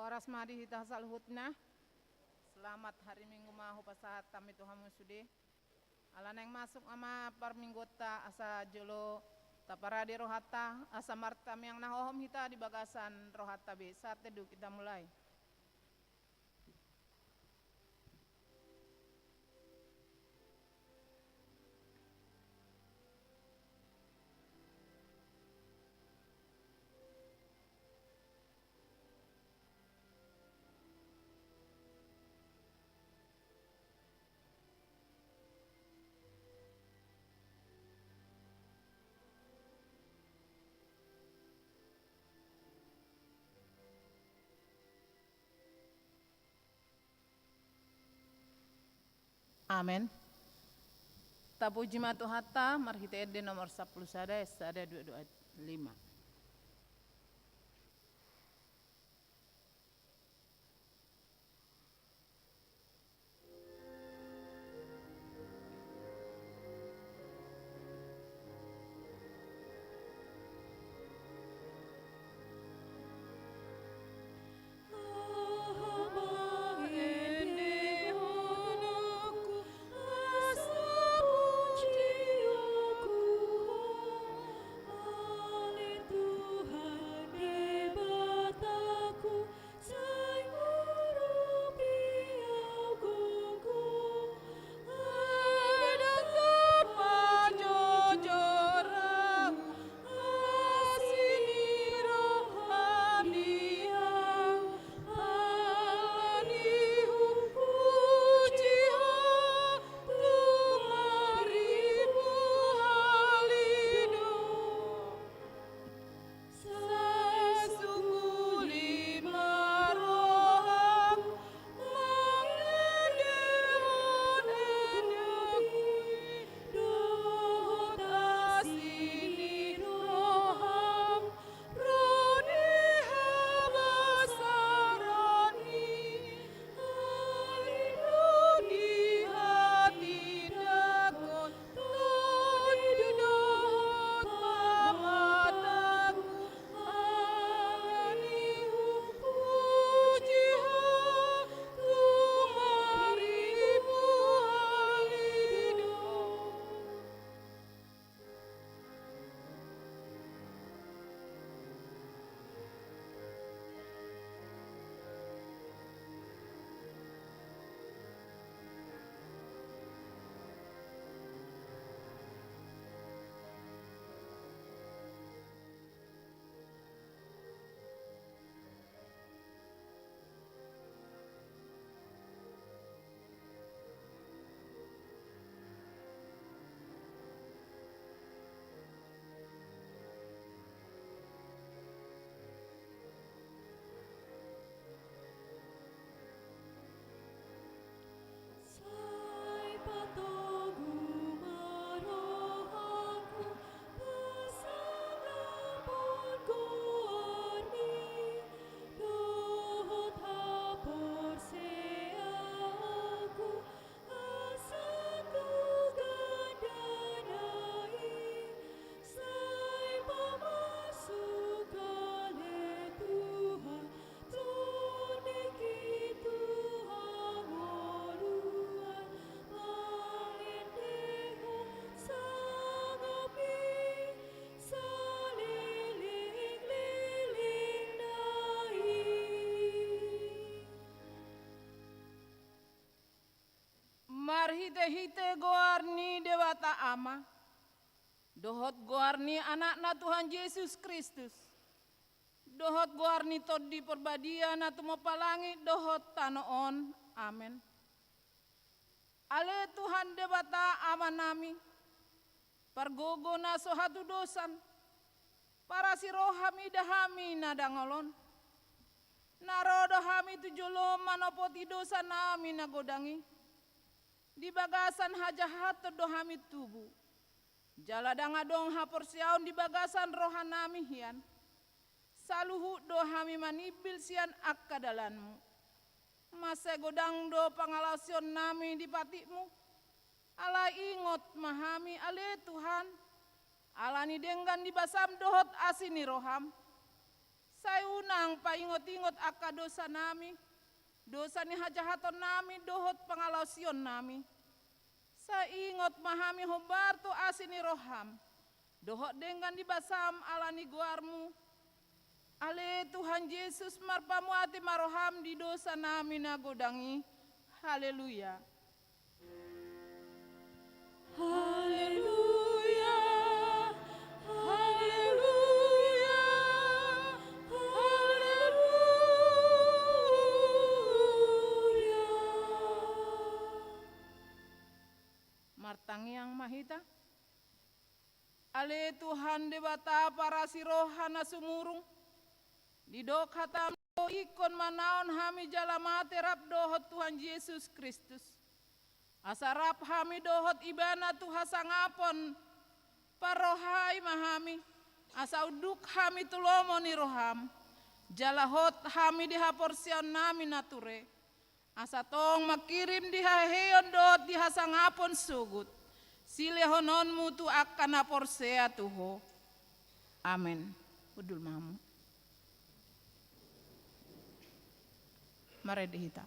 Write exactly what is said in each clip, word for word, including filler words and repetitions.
Horas ma di hita saluhutna. Selamat hari Minggu ma hupasahat hami tu hamu sude. Ala naeng masuk ma parmingguonta asa jolo taparade rohanta, asa martamiang na hohom hita di bagasan rohanta be. Sahat teduh kita mulai. Amen. Tapuji ma Tuhanta, marhite ende nomor sampulu sada, ayat sada, dua, dua, lima. Marhitehite goar ni Debata Ama, dohot goar ni Anakna Tuhan Jesus Kristus, dohot goar ni Tondi Parbadia na tumompa langit dohot tano on. Amen. Ale Tuhan Debata Amanami, pargogo na so hatudosan, parasi roha mida hami na dangol on, na ro do hami tu jolom manopoti dosanami na godang i. Di bagasan hajahaton do hami tubu, jala ndang adong haporseaon di bagasan rohanami hian. Saluhut do hami manimbil sian angka dalanmu. Mansai godang do pangalaosionnami di patikmu. Alai ingot ma hami, ale Tuhan, ala ni denggan ni basam dohot asi ni roham. Sai unang paingot-ingot angka dosanami, dosa ni hajahatonnami dohot pangalaosionnami. Sai ingot ma hami hombar tu asi ni roham dohot denggan ni basam ala ni goarmu. Ale Tuhan Jesus, marpamuati ma roham di dosanami na godang i. Haleluya. Haleluya, haleluya, haleluya. Martangiang ma hita. Ale Tuhan Debata parasi roha na sumurung, didok hatam do ingkon manaon hami jala mate rap dohot Tuhan Jesus Kristus. Asa rap hami dohot Ibana tu hasangapon, parrohai ma hami, asa unduk hami tu lomo ni roham, jala hot hami di haporseaonnami na ture. Asa tong mangkirim di haheion dohot di hasangapon sogot silehononmu tu angka na porsea tu ho. Amen. Hundul ma hamu. Marende hita.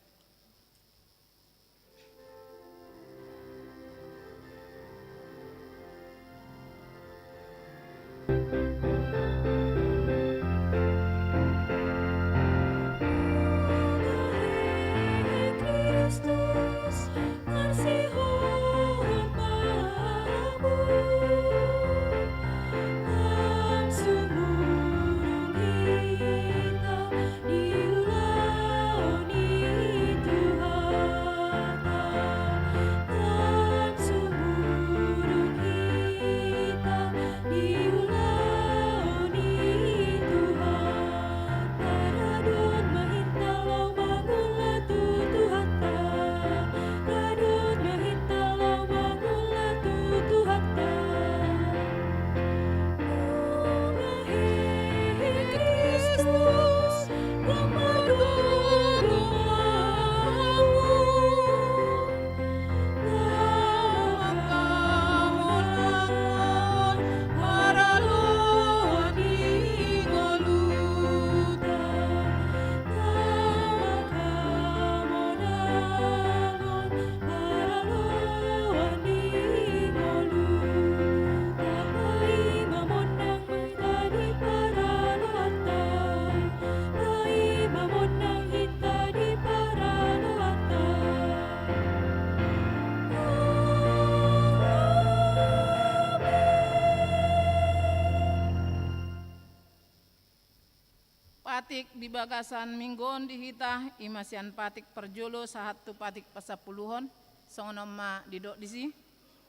Patik di bagasan minggu on di hita, i ma sian patik parjolo sahat tu patik pasampuluhon, songon on ma didok disi.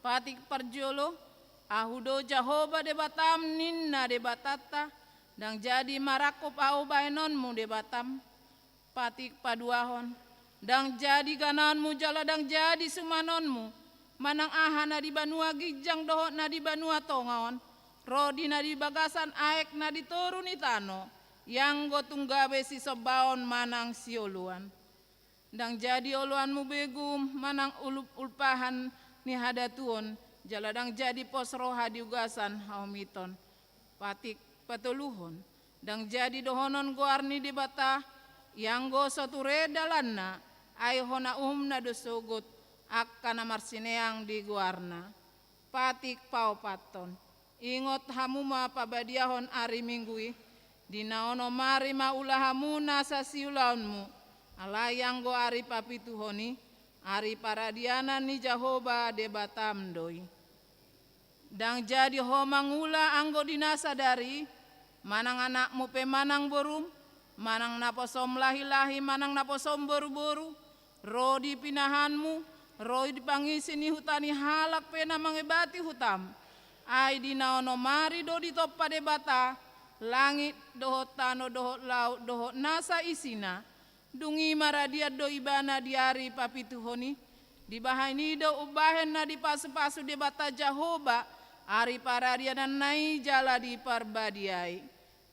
Patik parjolo, ahu do Jahowa Debatam ninna Debatanta, ndang jadi marangkup ahu bahenonmu Debatam. Patik paduahon, ndang jadi ganaonmu jala ndang jadi sumanonmu, manang aha na di banua ginjang dohot na di banua tonga on, ro di na di bagasan aek na di toru ni tano, ianggo tung gabe sisombaon manang sioloan. Ndang jadi oloanmu begu manang ulup-ulpahan ni hadatuon, jala ndang jadi pos roha di ugasan haomiton. Patik patoluhon, ndang jadi dohonon goar ni Debata, ianggo so ture dalanna, ai hona uhumna do sogot angka na marsineang di goarna. Patik paopathon, ingot hamu ma pabadiahon ari Minggu i, di na onom ari ma ula hamu nasa siulaonmu, alai anggo ari papituhon i, ari paradianan ni Jahowa Debatam do i. Ndang jadi ho mangula anggo di na sadari, manang anakmu pe manang borum, manang naposom lahi-lahi manang naposom boru-boru, ro di pinahanmu, ro di pangisi ni huta ni halak pe na mangebati hutam. Ai di na onom ari do ditompa Debata langit dohot tano dohot laut dohot nasa isina. Dung i maradian do Ibana di ari papituhon i. Dibahen i do umbahen na dipasu-pasu Debata Jahowa ari paradiananna i jala diparbadiai.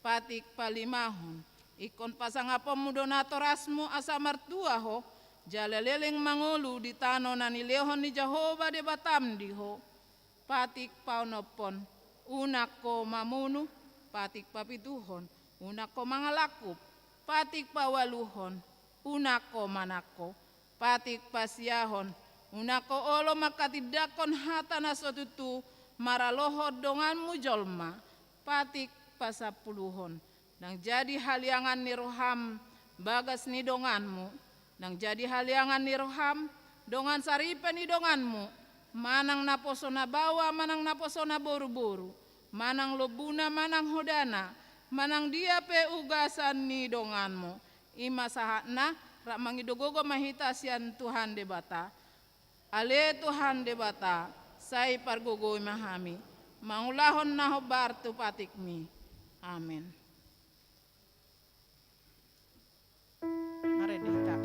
Patik palimahon, ingkon pasangaponmu do natorasmu asa martua ho, jala leleng mangolu di tano na nilehon ni Jahowa Debatam di ho. Patik paonomhon, unang ho mamunu. Patik papituhon, Unang ho mangalangkup, patik paualuhon, unang ho manangko, patik pasiahon, unang ho olo manghatindanghon hata na so tutu maralohon donganmu jolma, patik pasampuluhon. Ndang jadi haliangan ni roham bagas ni donganmu, ndang jadi haliangan ni roham dongan saripe ni donganmu, manang naposo na baoa, manang naposo na boruboru, manang lombuna, manang hodana, manang dia pe ugasan ni donganmu. I ma sahatna, rap mangido gogo ma hita sian Tuhan Debata. Ale Tuhan Debata, sai pargogoi ma hami mangulahon na hombar tu patikmi. Amen. Marende hita.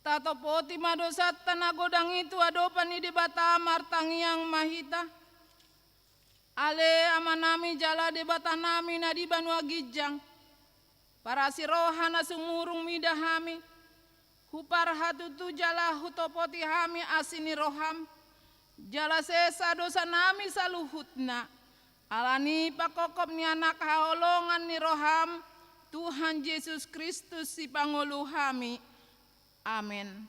Tatopoti ma dosanta na godang i tu adopan ni Debata. Martangiang ma hita. Ale Amanami jala Debatanami na di banua ginjang, parasi roha na sumurung mida hami, huparhatutu jala hutopoti hami asi ni roham, jala sesa dosanami saluhutna, ala ni pangkophop ni Anak haholongan ni roham, Tuhan Jesus Kristus Sipangolu hami. Amen.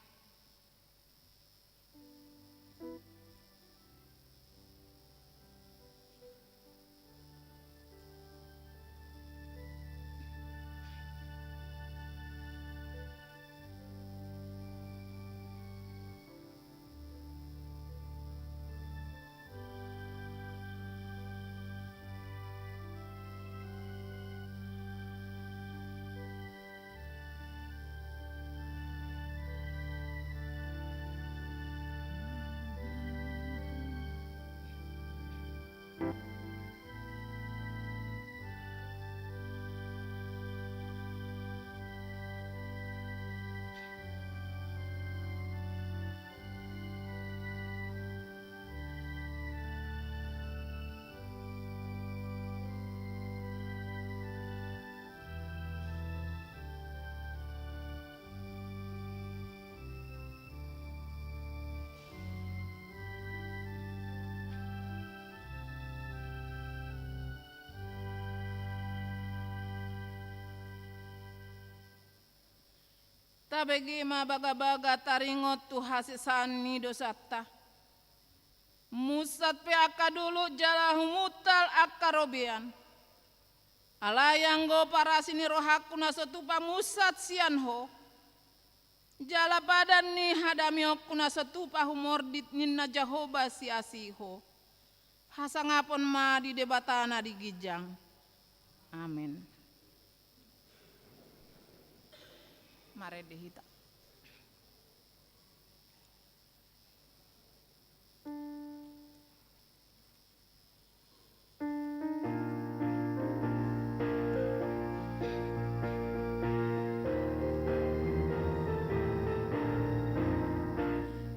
Tabege ma bagabaga taringot tu hasesaan ni dosanta. Munsat pe angka dolok jala humuntal angka robean. Alai anggo parasi ni rohangku na so tupa munsat sian Ho, Jala padan ni hadamionku na so tupa humordit, ninna Jahowa siasi ho. Hasangapon ma di Debata na di ginjang. Amen. Marende hita.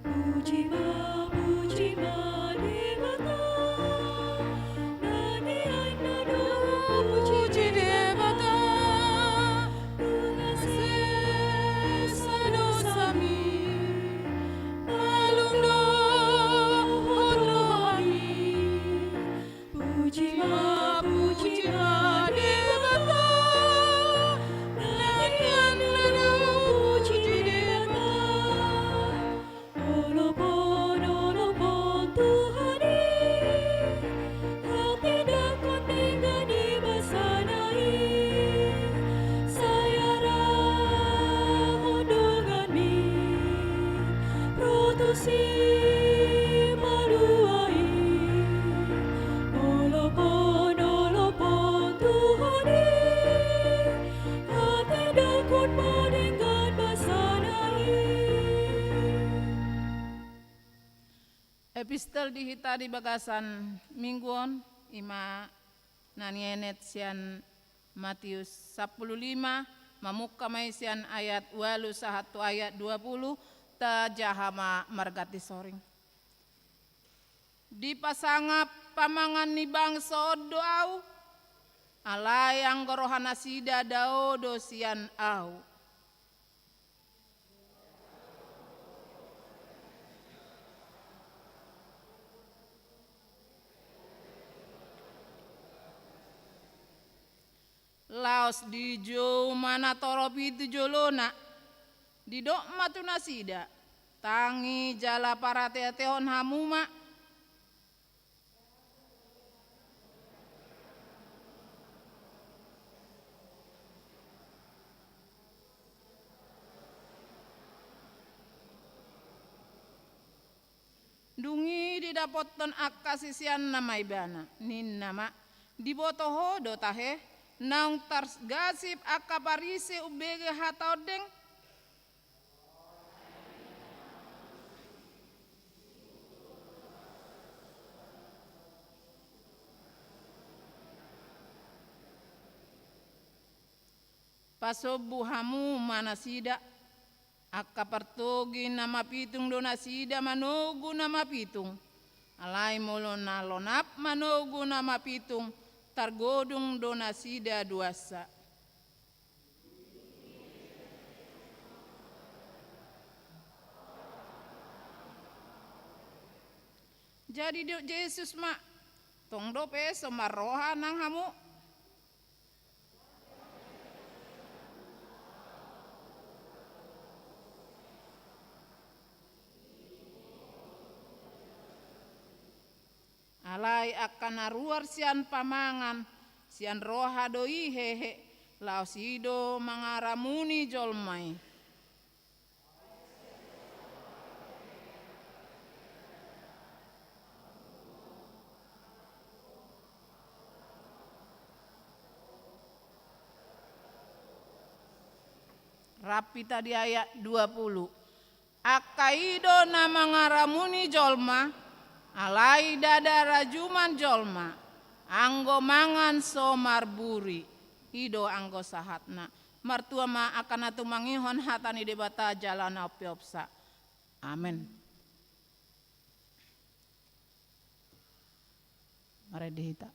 Puji ma, puji ma Debata, na nian na do puji Debata, nunga sesa dosami, malum dohot rohami. Puji ma, puji ma Debata, na nian na do puji Debata. Olopon, olopon Tuhan i, hatindangkon denggan ni basana i, sai arahon donganmi ro tu simalua i. Olopon, olopon Tuhan i, hatindangkon ma denggan basana i. Epistel di hita di bagasan minggu on, i ma na nienet sian Matius sampulu lima, mamungka ma i sian ayat ualu sahat tu ayat dua pulu, tajaha ma marganti soring. Dipasangap pamangan ni bangso on do Ahu, alai anggo rohanasida dao do sian Ahu. Laos dijou ma natorop i tu jolona, didok ma tu nasida: Tangi jala parateatehon hamu ma. Dung i didapothon angka siseanna ma Ibana, ninna ma: Diboto Ho do tahe, naung targasip angka Parise umbege hata ondeng? Pasombu hamu ma nasida. Angka partogi na mapitung do nasida manogu na mapitung. Alai molo na lonap manogu na mapitung, targodung do nasida duansa. Jadi didok Jesus ma: Tong dope so marroha nang hamu? Alai angka na ruar sian pamangan, sian roha do i hehe, laos i do mangaramuni jolma i. Rap hita di ayat dua pulu. Angka i do na mangaramuni jolma, alai ndada rajuman jolma, anggo mangan so marburi. I do anggo sahatna. Martua ma angka na tumangihon hata ni Debata jala na umpeopsa. Amen. Marende hita.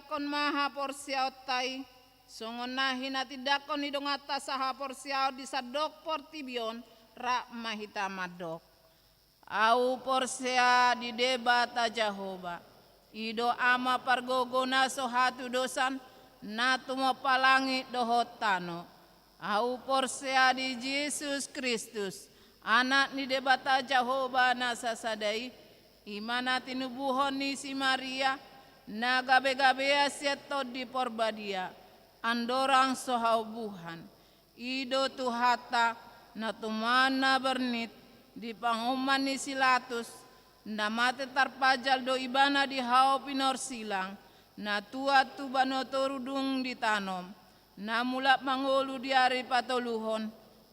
Tindangkon ma haporseaonta i, songon na hinatindangkon ni donganta sahaporseaon di sandok portibi on, rap ma hita mandok. Ahu porsea di Debata Jahowa, i do Ama pargogo na so hatudosan, na tumompa langit dohot tano. Ahu porsea di Jesus Kristus, Anak ni Debata Jahowa na sasada i, i ma na tinubuhon ni si Maria, na gabegabea sian Tondi Porbadia, andorang so haubuhan. I do Tuhanta, na tumangihon na bernit, di panguhuman ni si Pilatus, na mate tarpajal do Ibana di hau pinorsilang, na tuat tu banua toru dung ditanom, na mulak mangolu di ari patoluhon,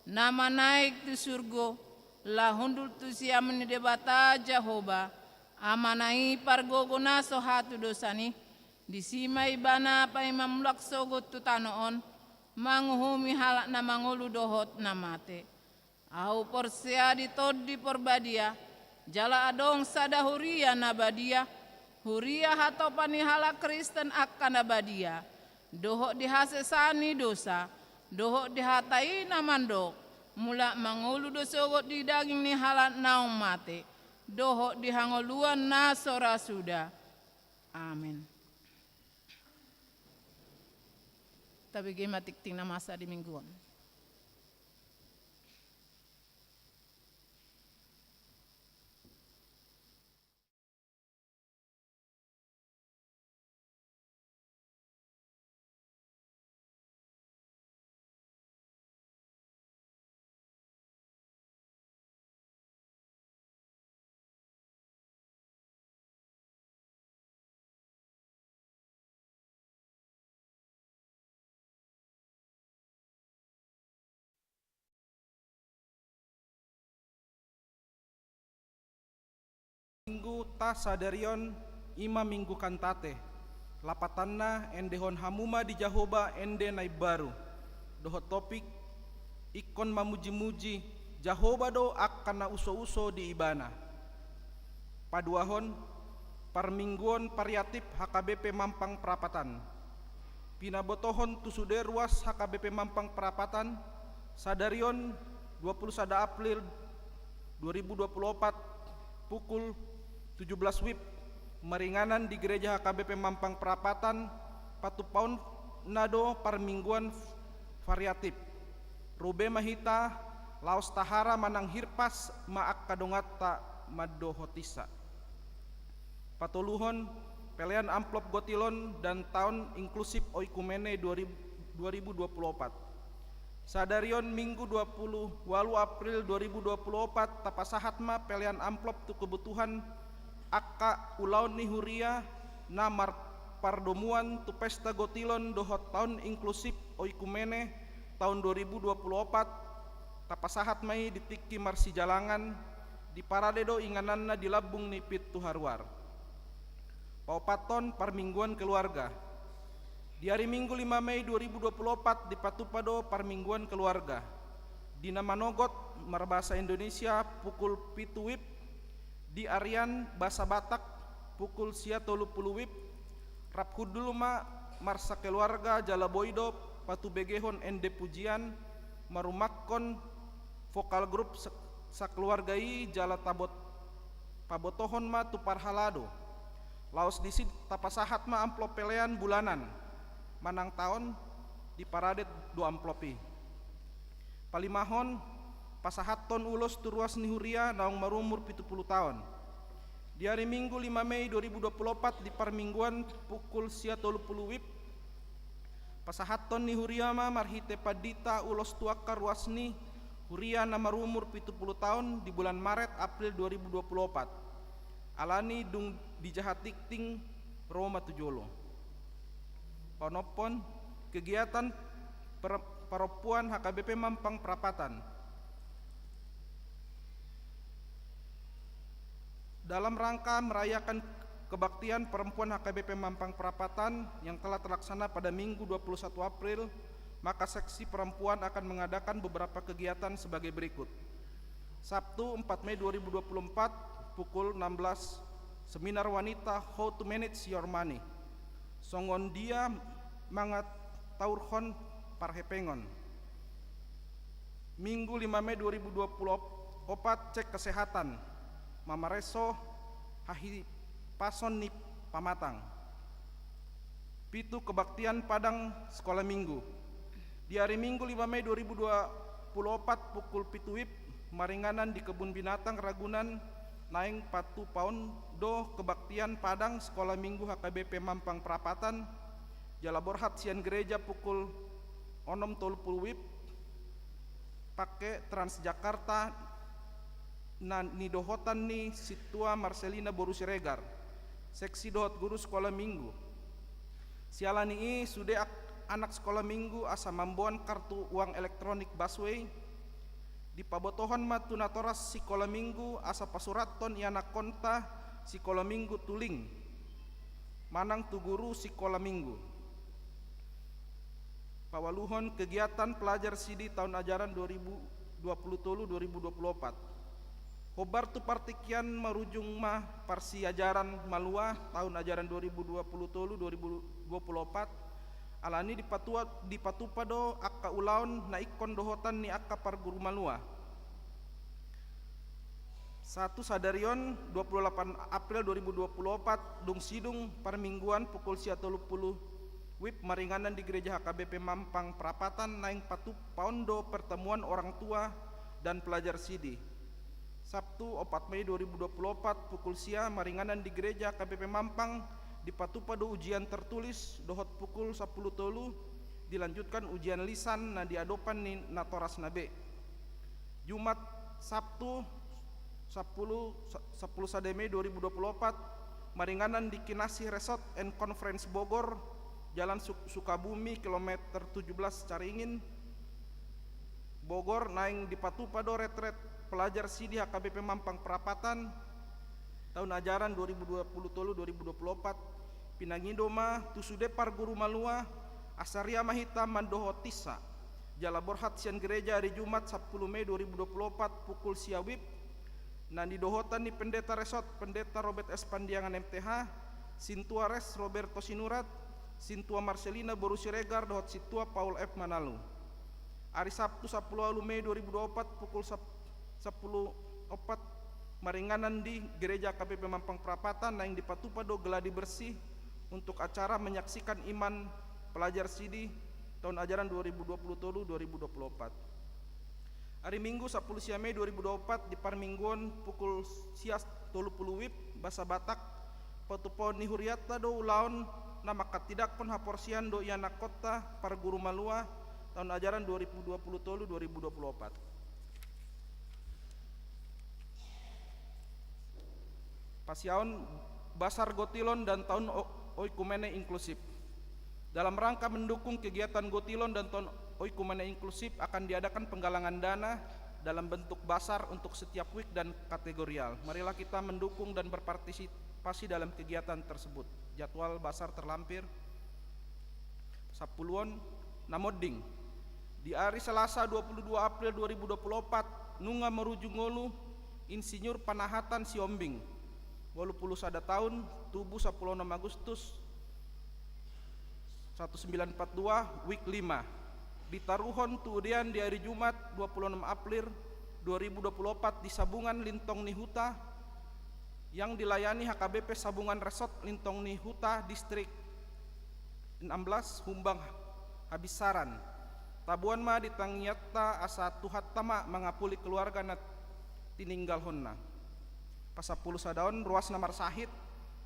na manaek tu surgo, laho hundul tu siamun ni Debata Jahowa, Amana i pargogo na so hatudosan i, disi ma Ibana paima mulak sogot tu tano on, manguhumi halak na mangolu dohot na mate. Ahu porsea di Tondi Porbadia, jala adong sada huria na badia, huria hatopan ni halak Kristen angka na badia, dohot di hasesaan ni dosa, dohot di hata i na mandok, mulak mangolu do sogot di daging ni halak naung mate, dohot di hangoluan na so ra suda. Amen. Tabege ma tingting na masa di minggu on. Minggu ta sadari on i ma Minggu Kantate. Lapatanna, endehon hamu ma di Jahowa ende na imbaru. Dohot topik, ingkon mamujimuji Jahowa do angka na usouso di Ibana. Paduahon, parmingguon variatif H K B P Mampang Prapatan. Pinabotohon tu sude ruas H K B P Mampang Prapatan, sadari on dua puluh sada April dua ribu dua puluh opat, pukul tujuh belas wib, maringanan di Gereja H K B P Mampang Prapatan, patupaonna do parmingguan variatif. Rube ma hita, laos tahara manang hirpas ma angka donganta mandohotinsa. Patoluhon, pelean amplop gotilon dan taon inklusif oikumene dua ribu, dua ribu dua puluh opat. Sadari on Minggu dua puluh ualu April dua ribu dua puluh opat, tapasahat ma pelean amplop tu kebutuhan angka ulaon ni huria na marpardomuan tu pesta gotilon dohot taon inklusif oikumene taon dua ribu dua puluh opat, tapasahat ma i di tingki marsijalangan, diparade do ingananna di lambung ni pintu haruar. Paopathon, parmingguan keluarga. Di ari Minggu lima Mei dua ribu dua puluh opat dipatupa do parmingguan keluarga. Di na manogot marbahasa Indonesia pukul pitu wib, di arian bahasa Batak pukul sia tolu puluh wib, rap hundul ma marsakeluarga jala boi do patubegehon ende pujian, marumakkon vokal grup se-, sakeluarga i jala tabot-, pabotohon ma tu parhalado. Laos disi tapasahat ma amplop pelean bulanan, manang taon, diparade do amplop i. Palimahon, pasahathon ulos tu ruas ni huria naung marumur pitu puluh taon. Di ari Minggu lima Mei dua ribu dua puluh opat di parmingguan pukul sia tolu puluh wib, pasahathon ni huria ma marhite pandita ulos tu angka ruas ni huria na marumur pitu puluh taon di bulan Maret April dua ribu dua puluh opat. Alani dung dijaha tingting ro ma tu jolo. Paonomhon, kegiatan per-, parompuan H K B P Mampang Prapatan. Dalam rangka merayakan kebaktian perempuan H K B P Mampang Prapatan yang telah terlaksana pada Minggu dua puluh satu April, maka seksi perempuan akan mengadakan beberapa kegiatan sebagai berikut. Sabtu, empat Mei dua ribu dua puluh empat, pukul enam belas, seminar wanita How to Manage Your Money. Songon dia mangataurhon parhepengon. Minggu lima Mei dua ribu dua puluh opat, cek kesehatan, mamareso hahipason ni pamatang. Pitu, kebaktian padang sekolah minggu. Di ari Minggu lima Mei dua ribu dua puluh opat pukul pitu wib, maringanan di Kebun Binatang Ragunan, naeng patupaon do kebaktian padang sekolah minggu H K B P Mampang Prapatan, jala borhat sian gereja pukul onom tolu puluh wib, pake Transjakarta na nidohotan ni Sintua Marcelina boru Siregar, seksi dohot guru sekolah minggu. Siala ni i, sude ak-, anak sekolah minggu asa mamboan kartu uang elektronik Busway, dipabotohon ma tu natoras sikola minggu asa pasurathon ianakhonta sikola minggu tu link manang tu guru sikola minggu. Paualuhon kegiatan pelajar sidi taon ajaran dua ribu dua puluh tolu dua ribu dua puluh opat. Hombar tu partingkian marujung ma parsiajaran malua taon ajaran dua ribu dua puluh tolu dua ribu dua puluh opat, alani dipatua-, dipatupa do angka ulaon na ingkon dohotan ni angka parguru malua. Satu, sadari on, dua puluh delapan April dua ribu dua puluh opat, dung sidung parmingguan pukul sia tolu puluh wib maringanan di Gereja H K B P Mampang Prapatan, naeng patupaon do pertemuan orang tua dan pelajar sidi. Sabtu, opat Mei dua ribu dua puluh opat, pukul sia maringanan di Gereja H K B P Mampang, dipatupa do ujian tertulis dohot pukul sapuluh tolu dilanjutkan ujian lisan na di adopan ni natorasna be. Jumat, Sabtu, sapuluh, sa-, sapuluh sada Mei dua ribu dua puluh opat, maringanan di Kinasih Resort and Conference Bogor, Jalan Suk-, Sukabumi, kilometer tujuh belas Caringin, Bogor, naeng dipatupa do retret pelajar sidi H K B P Mampang Prapatan, taon ajaran dua ribu dua puluh tolu dua ribu dua puluh opat, pinangido ma tu sude parguru malua, asa ria ma hita mandohot insa. Jala borhat sian gereja ari Jumat sapuluh Mei dua ribu dua puluh opat pukul sia wib, na nidohotan ni Pendeta Resort, Pendeta Robert S Pandiangan M T H, Sintua Res Roberto Sinurat, Sintua Marcelina boru Siregar dohot Sintua Paul F Manalu. Ari Sabtu sapuluh ualu Mei dua ribu dua puluh opat pukul sap-, sapuluh opat, maringanan di Gereja H K B P Mampang Prapatan, naeng dipatupa do geladi bersih untuk acara menyaksikan iman pelajar sidi taon ajaran dua ribu dua puluh tolu dua ribu dua puluh opat. Ari Minggu sapuluh sia Mei dua ribu dua puluh opat, di parmingguon pukul sia tolu puluh wib, basa Batak, patupaon ni hurianta do ulaon na manghatindanghon haporseaon do ianakhonta parguru malua taon ajaran dua ribu dua puluh tolu dua ribu dua puluh opat. Pasiaon Basar Gotilon dan Taon O-, Oikumene Inklusif. Dalam rangka mendukung kegiatan Gotilon dan Taon Oikumene Inklusif, akan diadakan penggalangan dana dalam bentuk basar untuk setiap week dan kategorial. Marilah kita mendukung dan berpartisipasi dalam kegiatan tersebut. Jadwal basar terlampir. Sapuluon, na monding. Di ari Selasa dua puluh dua April dua ribu dua puluh opat, nunga marujung ngolu Insinyur Panahatan Siombing, ualu pulu sada taon, tubu sapuluh onom Agustus satu sembilan empat dua, week lima. Ditaruhon tu udean di ari Jumat dua puluh onom April dua ribu dua puluh opat di Sabungan Lintong ni Huta, yang dilayani H K B P Sabungan Resort Lintong ni Huta, Distrik enam belas, Humbang Habinsaran. Tabuan ma di tangiangta asa Tuhanta ma mangapuli keluarga na tininggalhonna. Pasampulu sadaon, ruas na marsahit.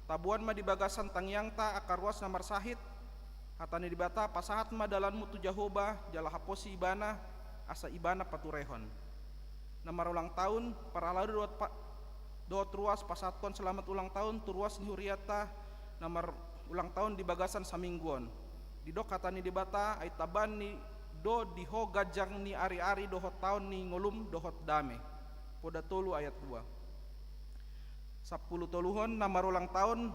Tabuan ma di bagasan tangiangta angka ruas na marsahit. Hata ni Debata, pasahat ma dalanmu tu Jahowa, jala haposi Ibana, asa Ibana paturehon. Na marulang taon, parhalado dohot pa-, dohot ruas pasahathon selamat ulang tahun tu ruas ni hurianta na marulang taon di bagasan saminggu on. Didok hata ni Debata, ai tabahen do di ho ganjang ni ari-ari dohot taon ni ngolum dohot dame. Poda tolu ayat dua. Sampulu toluhon, na marulang taon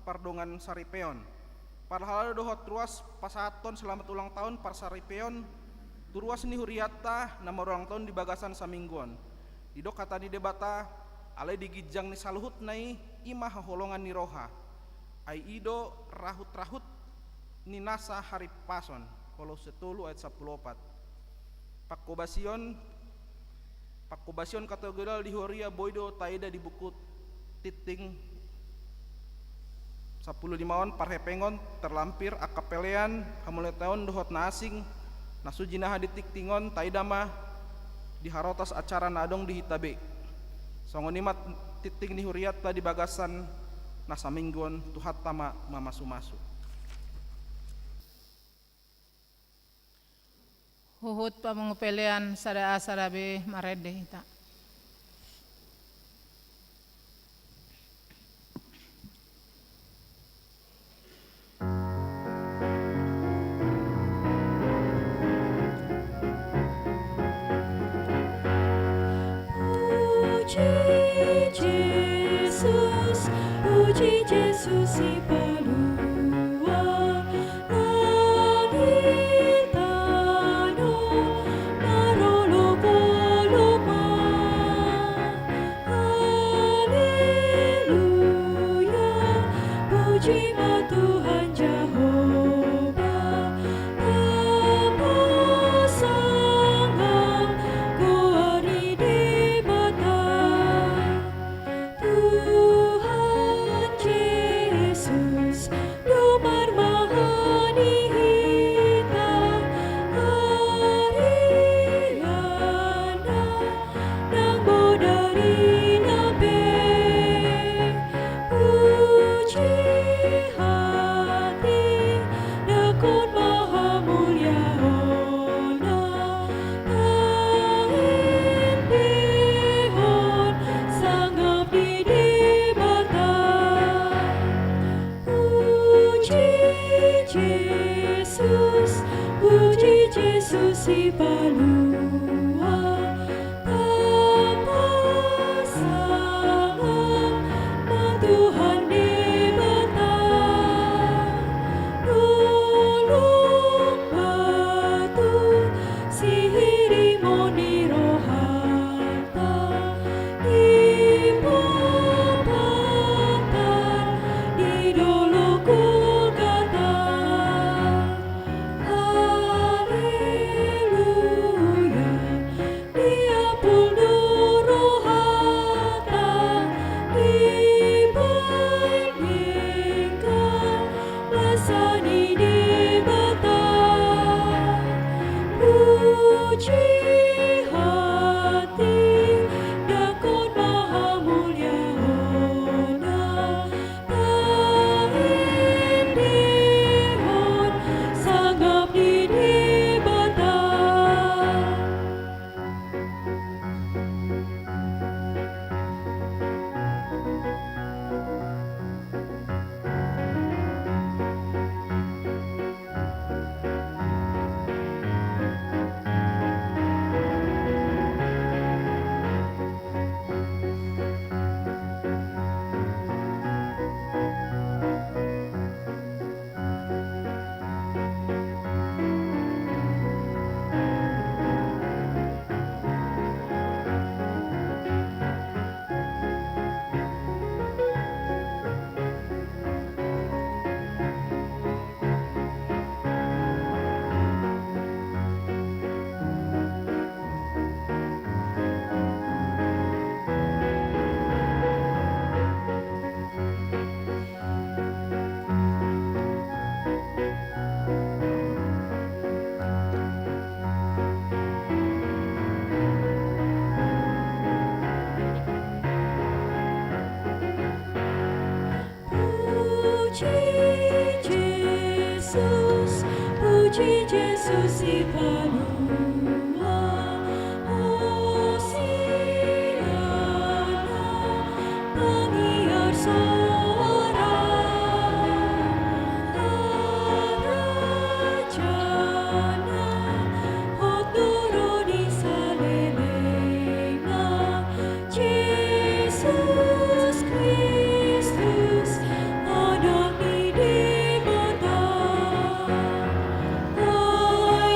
pardongan saripeon. Parhalado dohot ruas pasahathon selamat ulang tahun parsaripeon tu ruas ni hurianta na marulang tahun di bagasan saminggu on. Didok hata ni Debata, alai di ginjang ni saluhutna i, i ma haholongan ni roha. Ai i do rahut-rahut ni nasa harimpason, Kolose tolu ayat sampulu opat. Pangkobasion, pangkobasion kategorial di huria boi do taida di buku Tingting sampulu lima on, parhepengon, terlampir, angka pelean, hamauliateon dohot na asing, na so jinaha di tingting on, taida ma di harotas acara na adong di hita be. Songon i ma tingting ni hurianta di bagasan na saminggu on, Tuhanta ma mamasumasu. Huhut pamungu pelean sada A sada B, marende hita. Puji Jesus, puji Jesus, si palua langit tano, marolopolop ma. Haleluya, puji ma Tuhan Jahowa, tapasangap goar ni Debata. Tuhan Jesus, do marmahani hita, ariana nang bodari na pe. Puji hati, dangkon ma hamuliaonna, taendehon sangap di Debata. Puji Jesus, puji Jesus, si palua, tapasangap ma Tuhan Debata. Dolok batu, sihirimon ni rohanta, dipapatar di dolok Golgata. Haleluya, diampul do rohanta, dipaingot basa ni Debata. Puji hati, dangkon ma hamuliaonna, taendehon sangap di Debata. Puji Jesus, puji Jesus, si palua Hosiana, mangiar soara, harajana, hot do ro di salelengna. Jesus Kristus, Anak ni Debata, ai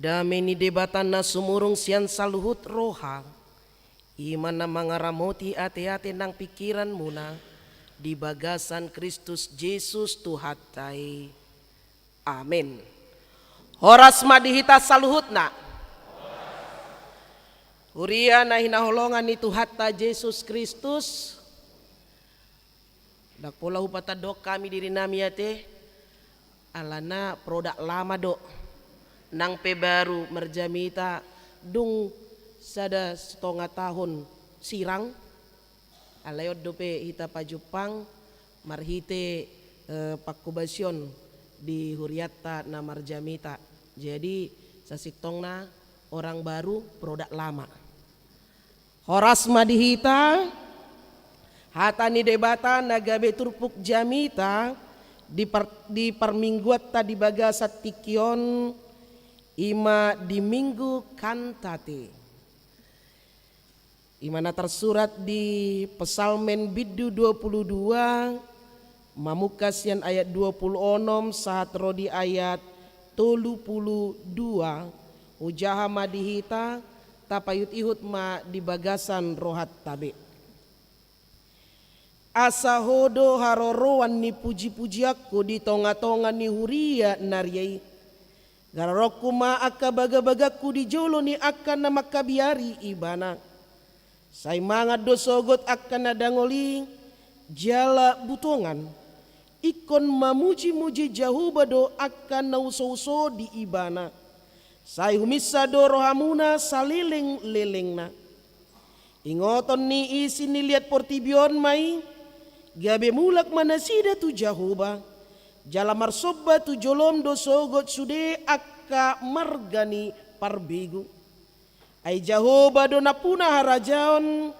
Dame ni Debata na sumurung sian saluhut roha, i ma na mangaramoti ateate nang pingkiranmuna di bagasan Kristus Jesus Tuhanta i. Amen. Horas ma di hita saluhutna. Huria na hinaholongan ni Tuhanta Jesus Kristus, ndang pola hupatandok hami dirinami ate, alana produk lama do. Nang pe baru marjamita dung sada satonga tahun sirang, alai on dope hita pajumpang marhite, eh, pangkobasion di hurianta na marjamita. Jadi, sasintongna orang baru, produk lama. Horas ma di hita. Hata ni Debata na gabe turpuk jamita di par-, di parmingguanta di bagasan tingki on, i ma di Minggu Kantate. I ma na tarsurat di Psalmen bindu dua pulu dua, mamungka sian ayat dua pulu onom sahat ro di ayat tolu pulu dua. Hujaha ma di hita, tapaihut-ihut ma di bagasan rohanta be. Asa Ho do haroroan ni puji-pujianku di tonga-tonga ni huria na ria i. Gararonku ma angka baga-bagangku di jolo ni angka na mangkabiari Ibana. Sai mangan do sogot angka na dangol i jala butongan. Ingkon mamuji-muji Jahowa do angka na uso-uso di Ibana. Sai huminsa do rohamuna saleleng-lelengna. Ingoton ni isi ni liat portibi on ma i, gabe mulak ma nasida tu Jahowa, jala marsomba tu jolom do sogot sude angka marga ni parbegu. Ai Jahowa do nampuna harajaon,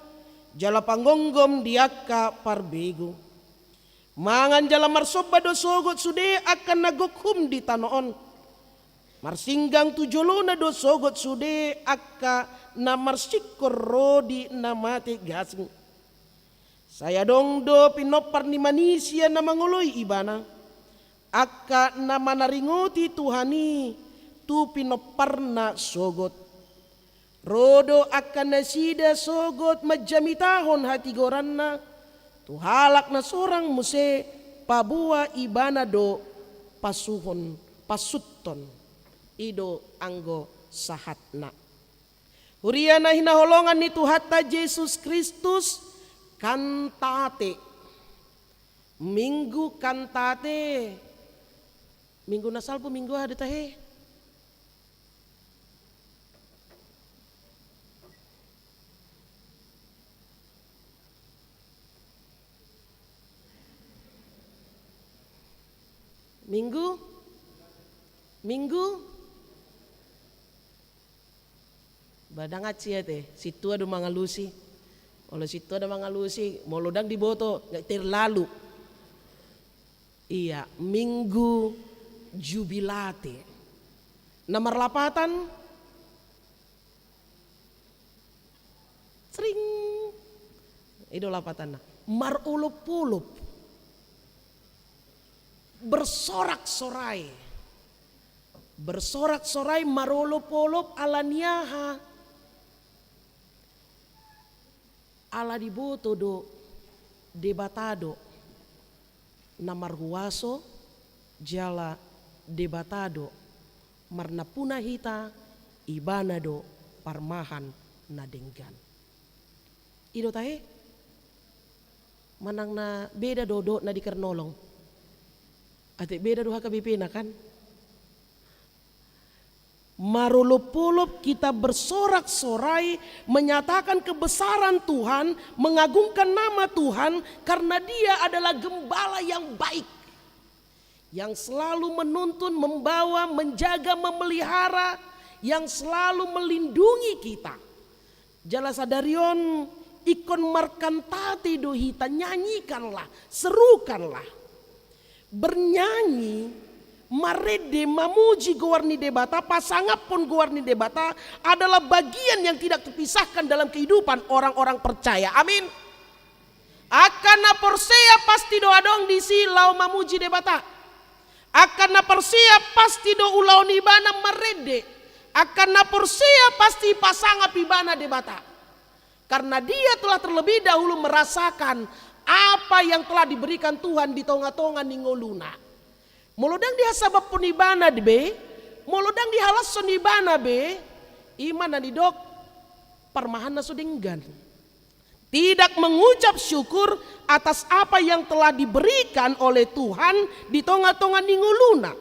jala panggomgom di angka parbegu. Mangan jala marsomba do sogot sude angka na gokhum di tano on. Marsinggang tu jolona do sogot sude angka na marsingkor ro di na mate gasing. Sai adong do pinompar ni manisia na mangoloi Ibana, angka na manaringoti Tuhan i tu pinomparna sogot. Ro do angka nasida sogot manjamitahon hatigoranna tu halak na sorang muse paboa Ibana do pasuhon, pasuthon. I do anggo sahatna. Huria na hinaholongan ni Tuhanta Jesus Kristus, Kantate. Minggu Kantate. Minggu na salpu minggu aha do tahe? Minggu? Minggu? Ba ndang ansi ate, sintua do mangalusi. Olo sintua do mangalusi, molo ndang diboto, nggak terlalu. Iya, Minggu Jubilate. Na marlapatan, sering. I do lapatanna. Marolop-olop. Bersorak-sorai. Bersorak-sorai, marolop-olop ala ni aha? Ala diboto do Debata do na marhuaso, jala Debata do marnampuna hita, Ibana do parmahan na denggan. I do tahe? Manang na beda do dohot na di Kernolong? Ate beda do H K B P na kan? Marolop-olop kita bersorak-sorai menyatakan kebesaran Tuhan, mengagungkan nama Tuhan, karena Dia adalah gembala yang baik, yang selalu menuntun, membawa, menjaga, memelihara, yang selalu melindungi kita. Jala sadari on ingkon markantate do hita, nyanyikanlah, serukanlah. Bernyanyi, marende, mamuji goar ni Debata, pasangaphon goar ni Debata adalah bagian yang tidak terpisahkan dalam kehidupan orang-orang percaya. Amin. Angka na porsea pasti do adong disi laho mamuji Debata. Angka na porsea pasti do ulaon ibana marende. Angka na porsea pasti pasangap ibana Debata. Karena dia telah terlebih dahulu merasakan apa yang telah diberikan Tuhan di tonga-tonga ni ngoluna. Molo ndang dihasabamhon ibana be, molo ndang dihalashon ibana be, i ma na nidok parmahanna so denggan. Tidak mengucap syukur atas apa yang telah diberikan oleh Tuhan di tonga-tonga ni ngoluna.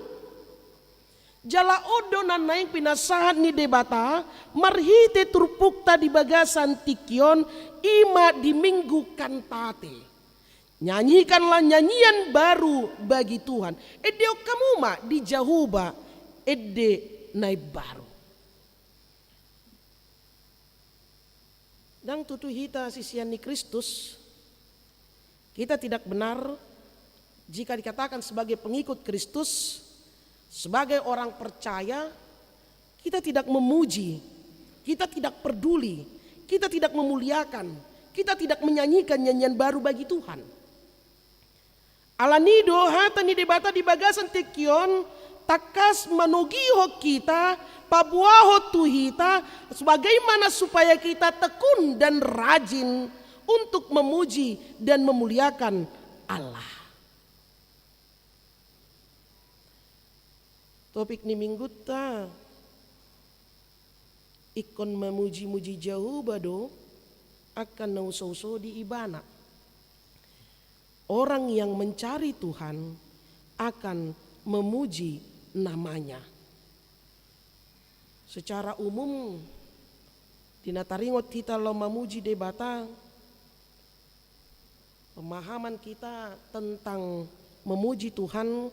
Jala on do na naeng pinasahat ni Debata marhite turpukta di bagasan tingki on, i ma di Minggu Kantate. Nyanyikanlah nyanyian baru bagi Tuhan. Ende on hamu ma di Jahowa ende na imbaru. Ndang tutu hita sisean ni Kristus, kita tidak benar jika dikatakan sebagai pengikut Kristus, sebagai orang percaya, kita tidak memuji, kita tidak peduli, kita tidak memuliakan, kita tidak menyanyikan nyanyian baru bagi Tuhan. Alani i do hata ni Debata di bagasan tingki on tangkas manogihon hita, paboahon tu hita, sebagaimana supaya kita tekun dan rajin untuk memuji dan memuliakan Allah. Topik ni Minggunta, ingkon mamuji-muji Jahowa do angka na usouso di Ibana. Orang yang mencari Tuhan akan memuji nama-Nya. Secara umum, di na taringot hita laho mamuji Debata, pemahaman kita tentang memuji Tuhan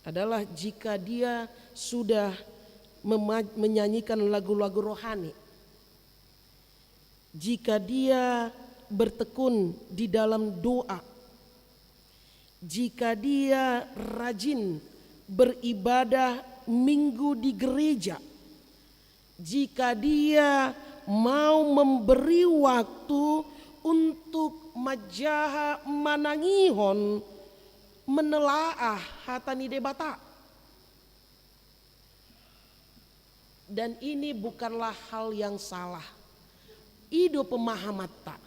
adalah jika dia sudah mema-, menyanyikan lagu-lagu rohani, jika dia bertekun di dalam doa, jika dia rajin beribadah Minggu di gereja, jika dia mau memberi waktu untuk manjaha, manangihon, menelaah hata ni Debata. Dan ini bukanlah hal yang salah. I do pemahamanta.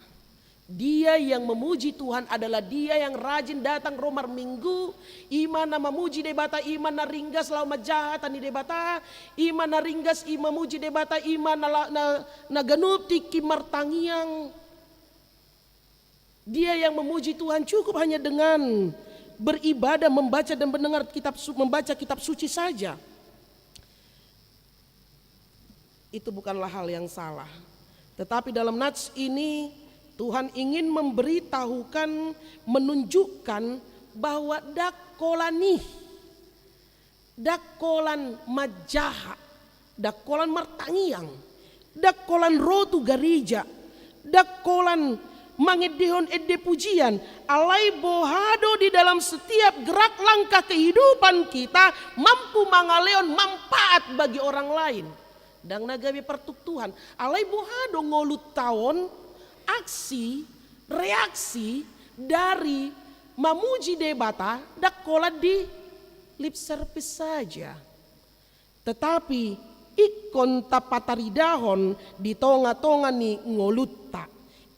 Dia yang memuji Tuhan adalah dia yang rajin datang ro marminggu, i ma na mamuji Debata, i ma na ringgas laho manjaha hata ni Debata, i ma na ringgas i mamuji Debata, i ma na la-, na, na ganup tingki martangiang. Dia yang memuji Tuhan cukup hanya dengan beribadah, membaca dan mendengar kitab su-, membaca kitab suci saja. Itu bukanlah hal yang salah. Tetapi dalam nats ini, Tuhan ingin memberitahukan, menunjukkan bahwa ndang holan i, ndang holan manjaha, ndang holan martangiang, ndang holan ro tu gareja, ndang holan mangendehon ende pujian, alai boha do di dalam setiap gerak langkah kehidupan kita mampu mangalehon manfaat bagi orang lain. Ndang na gabe partuktuhan, alai boha do ngolunta on, aksi, reaksi dari mamuji Debata, ndang holan di lip service saja. Tetapi ingkon tapataridahon di tonga-tonga ni ngolunta.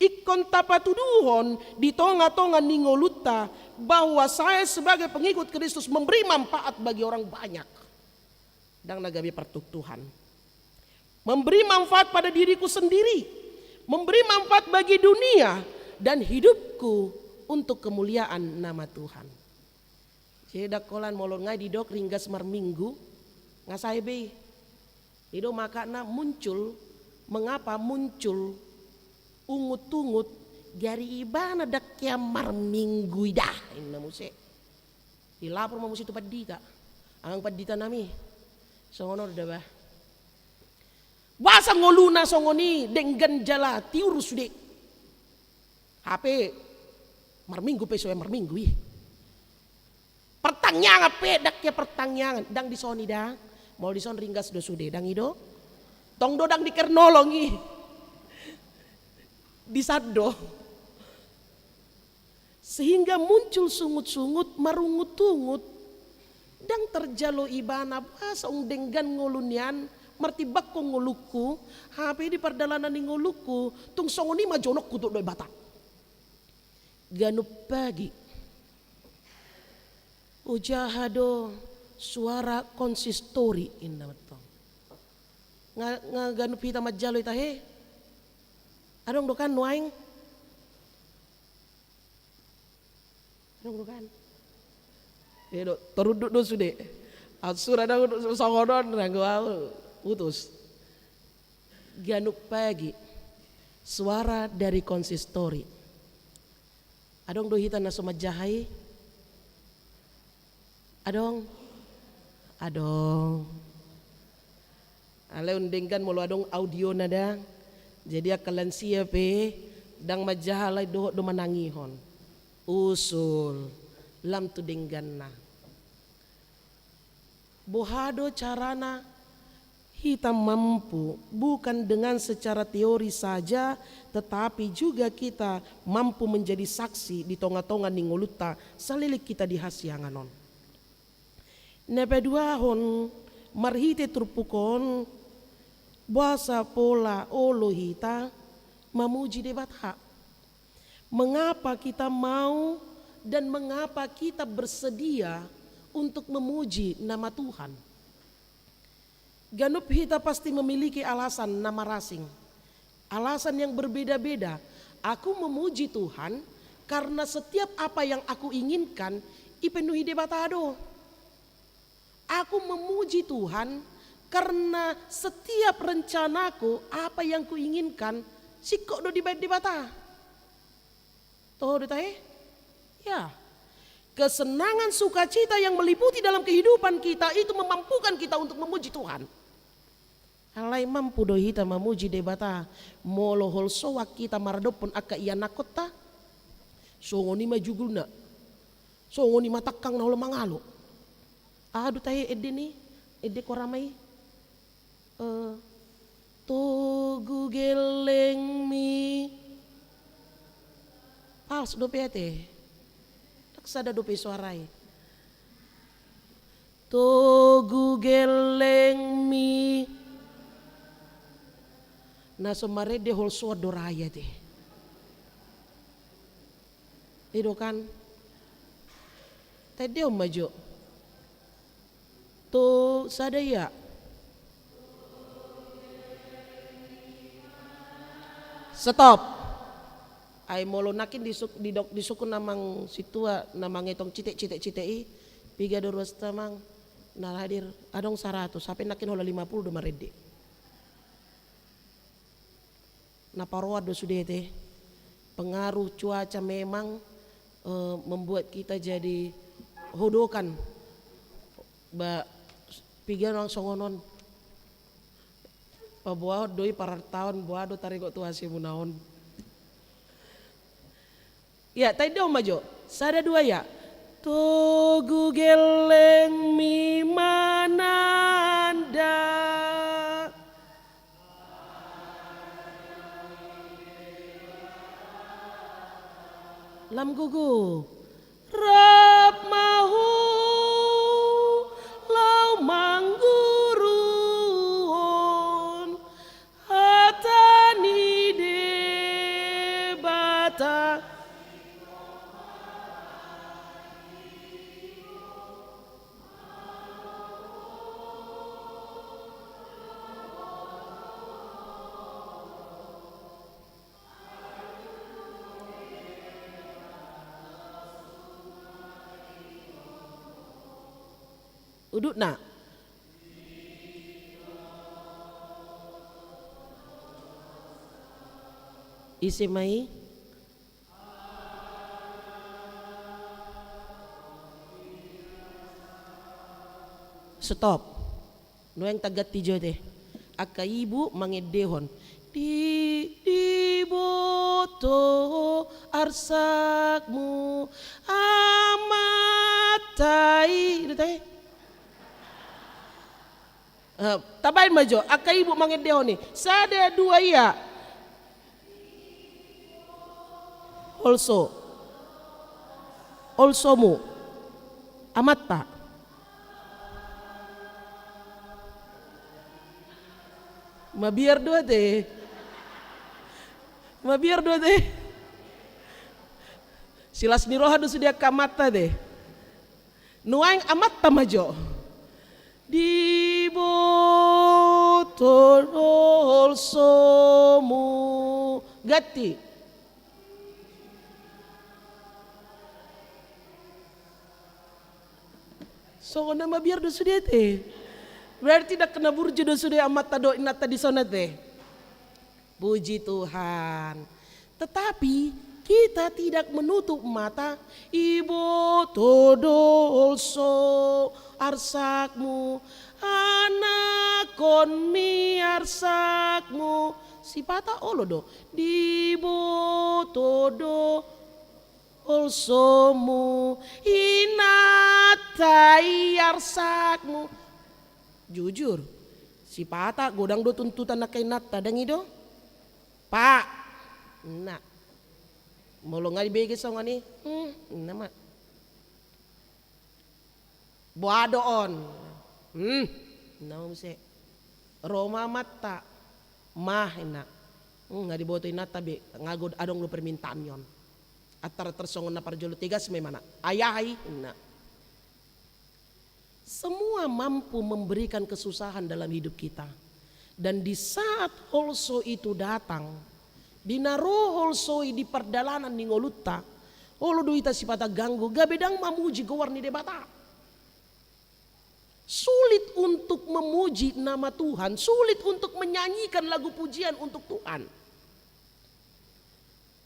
Ingkon tapatuduhon di tonga-tonga ni ngolunta bahwa saya sebagai pengikut Kristus memberi manfaat bagi orang banyak. Ndang na gabe partuktuhan. Memberi manfaat pada diriku sendiri, memberi manfaat bagi dunia, dan hidupku untuk kemuliaan nama Tuhan. Jadi ndang holan molo nga didok ringgas marminggu, nga sae be i. I do makana muncul, mengapa muncul ungut-ungut, gari ibana ndang hea marminggu i da, inna muse. Dilapor ma muse tu pandita. Amang pandita nami, songon on da bah. Boasa ngoluna songon i, denggan jala tiur sude. Hape marminggu pe so hea marminggu i. Partangiangan pe ndang hea partangiangan, ndang dison i da. Molo dison ringgas do sude, ndang i do. Tong do ndang di kernolong i. Disan do. Sehingga muncul sungut-sungut, marungut-ungut. Ndang tarjalo ibana, boasa ung denggan ngolu nian, martimbangkon ngolungku, hape di pardalanan ni ngolungku, tung songon i ma jonokku tu Debata. Ganup pagi. Hujaha do suara konsistori, inna mantong. Nga, nga ganup hita manjalo i tahe? Adong do kan nuaeng? Adong do kan? Ia do, tarunduk do sude. Aut sura do songon on, nanggo au putus. Ganup pagi. Suara dari konsistori. Adong do hita na so manjaha i? Adong? Adong. Alai undenggan molo adong audiona da. Jadi angka lansia pe ndang manjaha, alai dohot do manangihon. Usul. Lam tu dengganna. Boha do carana hita mampu, bukan dengan secara teori saja, tetapi juga kita mampu menjadi saksi di tonga-tonga ni ngolunta, saleleng hita di hasiangan on. Na paduahon, marhite turpuk on, boasa pola olo hita mamuji Debata? Mengapa kita mau dan mengapa kita bersedia untuk memuji nama Tuhan? Ganup hita pasti memiliki alasan na marasing. Alasan yang berbeda-beda. Aku memuji Tuhan karena setiap apa yang aku inginkan dipenuhi Debata do. Aku memuji Tuhan karena setiap rencanaku, apa yang kuinginkan, singkop do dibaen Debata. Toho do tahe? Ya. Kesenangan sukacita yang meliputi dalam kehidupan kita itu memampukan kita untuk memuji Tuhan. Alai mampu do hita mamuji Debata molo holsoan hita maradophon angka ianakhonta? Songon i ma jugulna. Songon i ma tangkang na olo mangalo. Aha do tahe ende ni, ende korama i? Eh, togu gellengmi. Fals dope ate. Ndang sada dope suara i. Togu gellengmi. Na so marende holsoan do ra i ate. I do kan? Taendehon ma jo. Tu sada ia. Stop. Ai molo nangkin disuk-, didok, disungkun amang sintua na mangetong citek, citek, citek i, piga do ruasta amang na hadir? Adong saratus, hape nangkin holan lima puluh do marende. Na paroan do sude te. Pengaruh cuaca memang, eh, membuat kita jadi hodokan. Ba, piga nang songon on. Paboahon do i parartaon, boha do taringot tu hasimuna on. Ia, taendehon ma jo. Sada dua ia. Togu gellengmi mananda. Lam gugu. Rap ma hu laho mangguruhon hata ni Debata. Udutna. Ise ma i? Stop. Nuaeng taganti jo te. Angka ibu mangendehon. Di, diboto arsakmu Amanta i. Itu tahe. Eh, tabaen ma jo, angka ibu mangendehon i. Sada, dua, ia. Holso. Holsomu. Amanta. Mabiar do ate. Mabiar do ate. Silas ni roha do sude angka amanta ate. Nuaeng amanta ma jo. Diboto do holsomu. Ganti. Songon na mabiar do sude ate. Berarti ndang kena burju do sude amanta dohot inanta dison ate. Puji Tuhan. Tetapi kita tidak menutup mata, iboto do holso arsakmu, anakhonmi arsakmu. Sipata olo do, diboto do holsomu, inanta i arsakmu. Jujur, sipata godang do tuntutan angka inanta, ndang i do? Pak. Nah. Molo nga dibege songon i, hmm, inna ma. Boa do on. Hmm. Inna ma muse. Ro ma amanta. Mah, inna. Hmm, nga diboto inanta be, nga god-, adong do permintaan ni on. Antara tarsongon na parjolo tegas memang, inna. Ayah i, inna. Semua mampu memberikan kesusahan dalam hidup kita. Dan di saat holso itu datang, di na ro holso i di pardalanan ni ngolunta, olo do hita sipata ganggu, gabe ndang mamuji goar ni Debata. Sulit untuk memuji nama Tuhan, sulit untuk menyanyikan lagu pujian untuk Tuhan.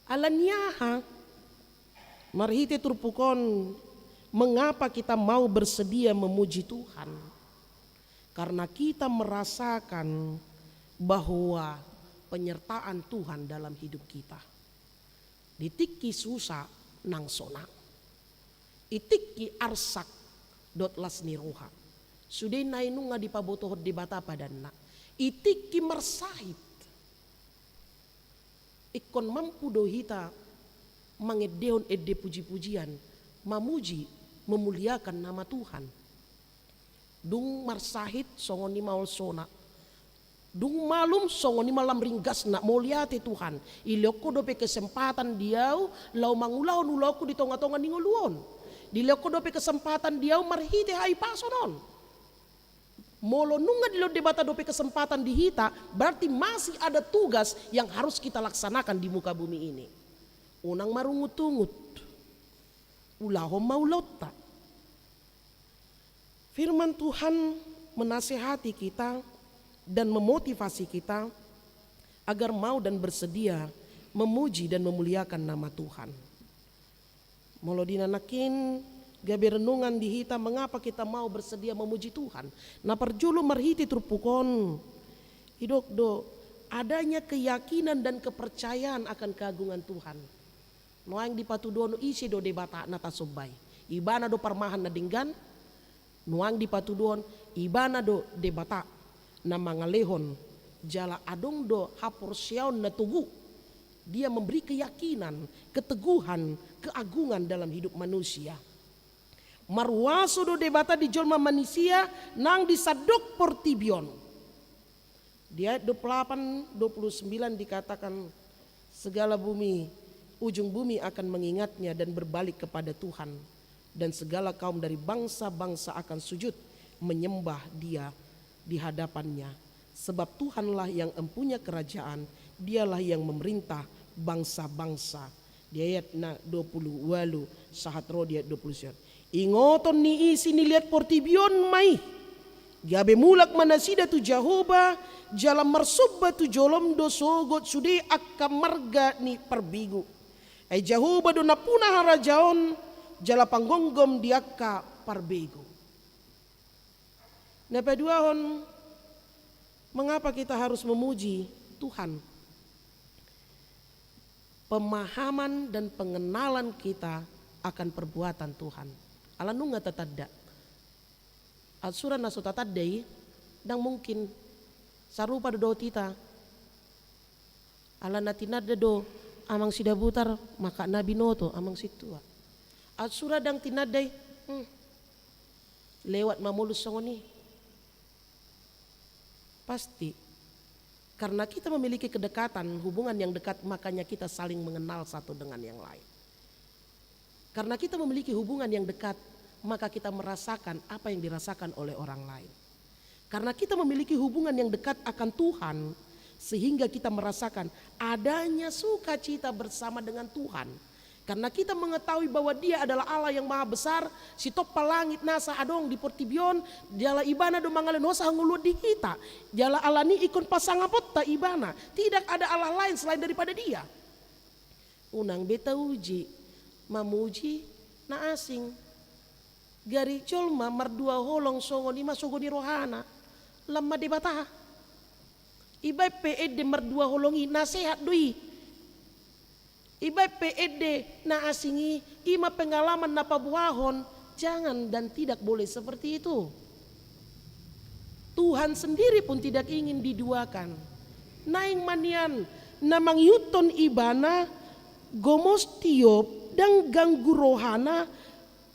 Ala ni aha? Marhite turpuk on, mengapa kita mau bersedia memuji Tuhan? Karena kita merasakan bahwa penyertaan Tuhan dalam hidup kita. Di tingki susa nang sonang. I tingki arsak dohot las ni roha. Sude na i nunga dipabotohon Debata padanna. I tingki marsahit. Ingkon mampu do hita mangendehon ende puji-pujian, mamuji, memuliakan nama Tuhan. Dung marsahit songon i ma holsona. Dung malum songon i ma lam ringgasna, mauliate Tuhan. Dilehon Ho dope kesempatan di ahu laho mangulahon ulaonku di tonga-tonga ni ngolu on. Dilehon Ho dope kesempatan di ahu marhite hahipason on. Molo nunga dilehon Debata dope kesempatan di hita, berarti masih ada tugas yang harus kita laksanakan di muka bumi ini. Unang marungut-ungut. Ulahon ma ulaonta. Firman Tuhan menasehati kita dan memotivasi kita agar mau dan bersedia memuji dan memuliakan nama Tuhan. Molo di na nangkin gabe renungan di hita, mengapa kita mau bersedia memuji Tuhan? Na parjolo marhite turpuk on, didok do adanya keyakinan dan kepercayaan akan keagungan Tuhan. Nuaeng dipatuduhon ise do Debata na tasomba i. Ibana do parmahan na denggan, nuaeng dipatuduhon, ibana do Debata na mangalehon, jala adong do haporseaon na togu. Dia memberi keyakinan, keteguhan, keagungan dalam hidup manusia. Marhuaso do Debata di jolma manisia nang di sandok portibi on. Di ayat dua puluh delapan, dua puluh sembilan dikatakan, segala bumi, ujung bumi akan mengingatnya dan berbalik kepada Tuhan, dan segala kaum dari bangsa-bangsa akan sujud menyembah Dia di hadapannya. Sebab Tuhanlah yang empunya kerajaan, Dialah yang memerintah bangsa-bangsa. Di ayat na dua puluh ualu sahat ro di ayat dua puluh sian. Ingoton ni i siniliat portibi on ma i. Gabe mulak ma nasida tu Jahowa, jala marsomba tu jolom do sogot sude angka marga ni parbegu. Ai Jahowa do nampuna harajaon, jala panggomgom di angka parbegu. Na paduahon, mengapa kita harus memuji Tuhan? Pemahaman dan pengenalan kita akan perbuatan Tuhan. Ala nunga tatanda. Aut sura na so tatanda i, ndang mungkin sarupa do dohot hita. Ala na tinanda do amang Sidabutar, maka na binoto amang Sintua. Aut sura ndang tinanda i, hmm, lewat ma mulus songon i. Pasti. Karena kita memiliki kedekatan, hubungan yang dekat, makanya kita saling mengenal satu dengan yang lain. Karena kita memiliki hubungan yang dekat, maka kita merasakan apa yang dirasakan oleh orang lain. Karena kita memiliki hubungan yang dekat akan Tuhan, sehingga kita merasakan adanya sukacita bersama dengan Tuhan. Karena kita mengetahui bahwa Dia adalah Allah yang maha besar, sitompa langit nasa adong di portibi on, jala Ibana do mangalehon hosa hangoluan di hita, jala alani i ingkon pasangaponta Ibana, tidak ada Allah lain selain daripada Dia. Unang be tauji mamuji na asing. Gari jolma mardua holong songon i ma sogo ni rohana, lam ma Debata. Ibaen pe ende mardua holong i, nasehat do i. Ibaen pe ende na asing i, i ma pengalaman na paboahon. Jangan dan tidak boleh seperti itu. Tuhan sendiri pun tidak ingin diduakan. Naeng ma nian na mangihuthon Ibana gomos tiop, ndang ganggu rohana,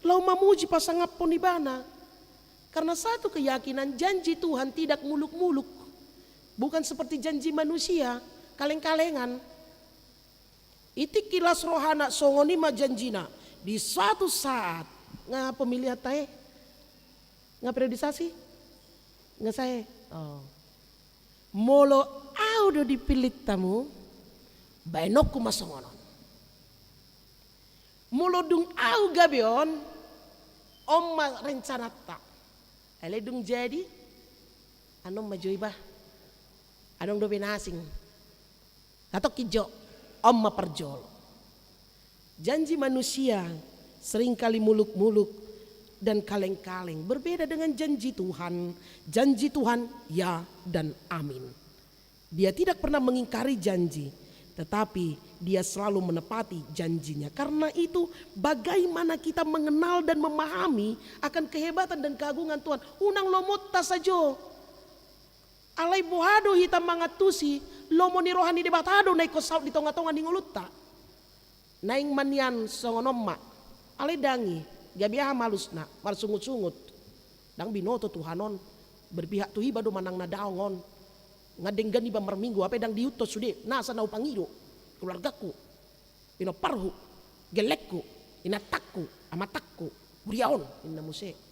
laho mamuji pasangaphon Ibana. Karena satu keyakinan, janji Tuhan tidak muluk-muluk. Bukan seperti janji manusia, kaleng-kalengan. I tingki las rohana, songon i ma janjina. Di suatu saat, nga pemilihan tahe? Nga periodisasi? Nga sae? Oh. Molo au do dipillit hamu, baenonku ma songon on. Molo dung au gabe on, on ma rencananta. Alai dung jadi, anon ma jo iba. Adong dope na asing. Tatongkin jo, on ma parjolo. Janji manusia seringkali muluk-muluk dan kaleng-kaleng, berbeda dengan janji Tuhan. Janji Tuhan ya dan amin. Dia tidak pernah mengingkari janji, tetapi Dia selalu menepati janjinya. Karena itu, bagaimana kita mengenal dan memahami akan kehebatan dan keagungan Tuhan? Unang lomonta sajo. Alai boha do hita mangantusi, lomo ni roha ni Debata do na ingkon saut di tonga-tonga ni ngolunta. Naeng ma nian songon on ma. Alai ndang i, gabe aha malusna, marsungut-sungut. Ndang binoto Tuhan on, berpihak tu iba do manang na daong on. Nga denggan iba marminggu, hape ndang diihuthon sude, nasa na hupangido, keluargaku, pinomparhu, gellengku, inantangku, amantangku, huria on, ninna muse.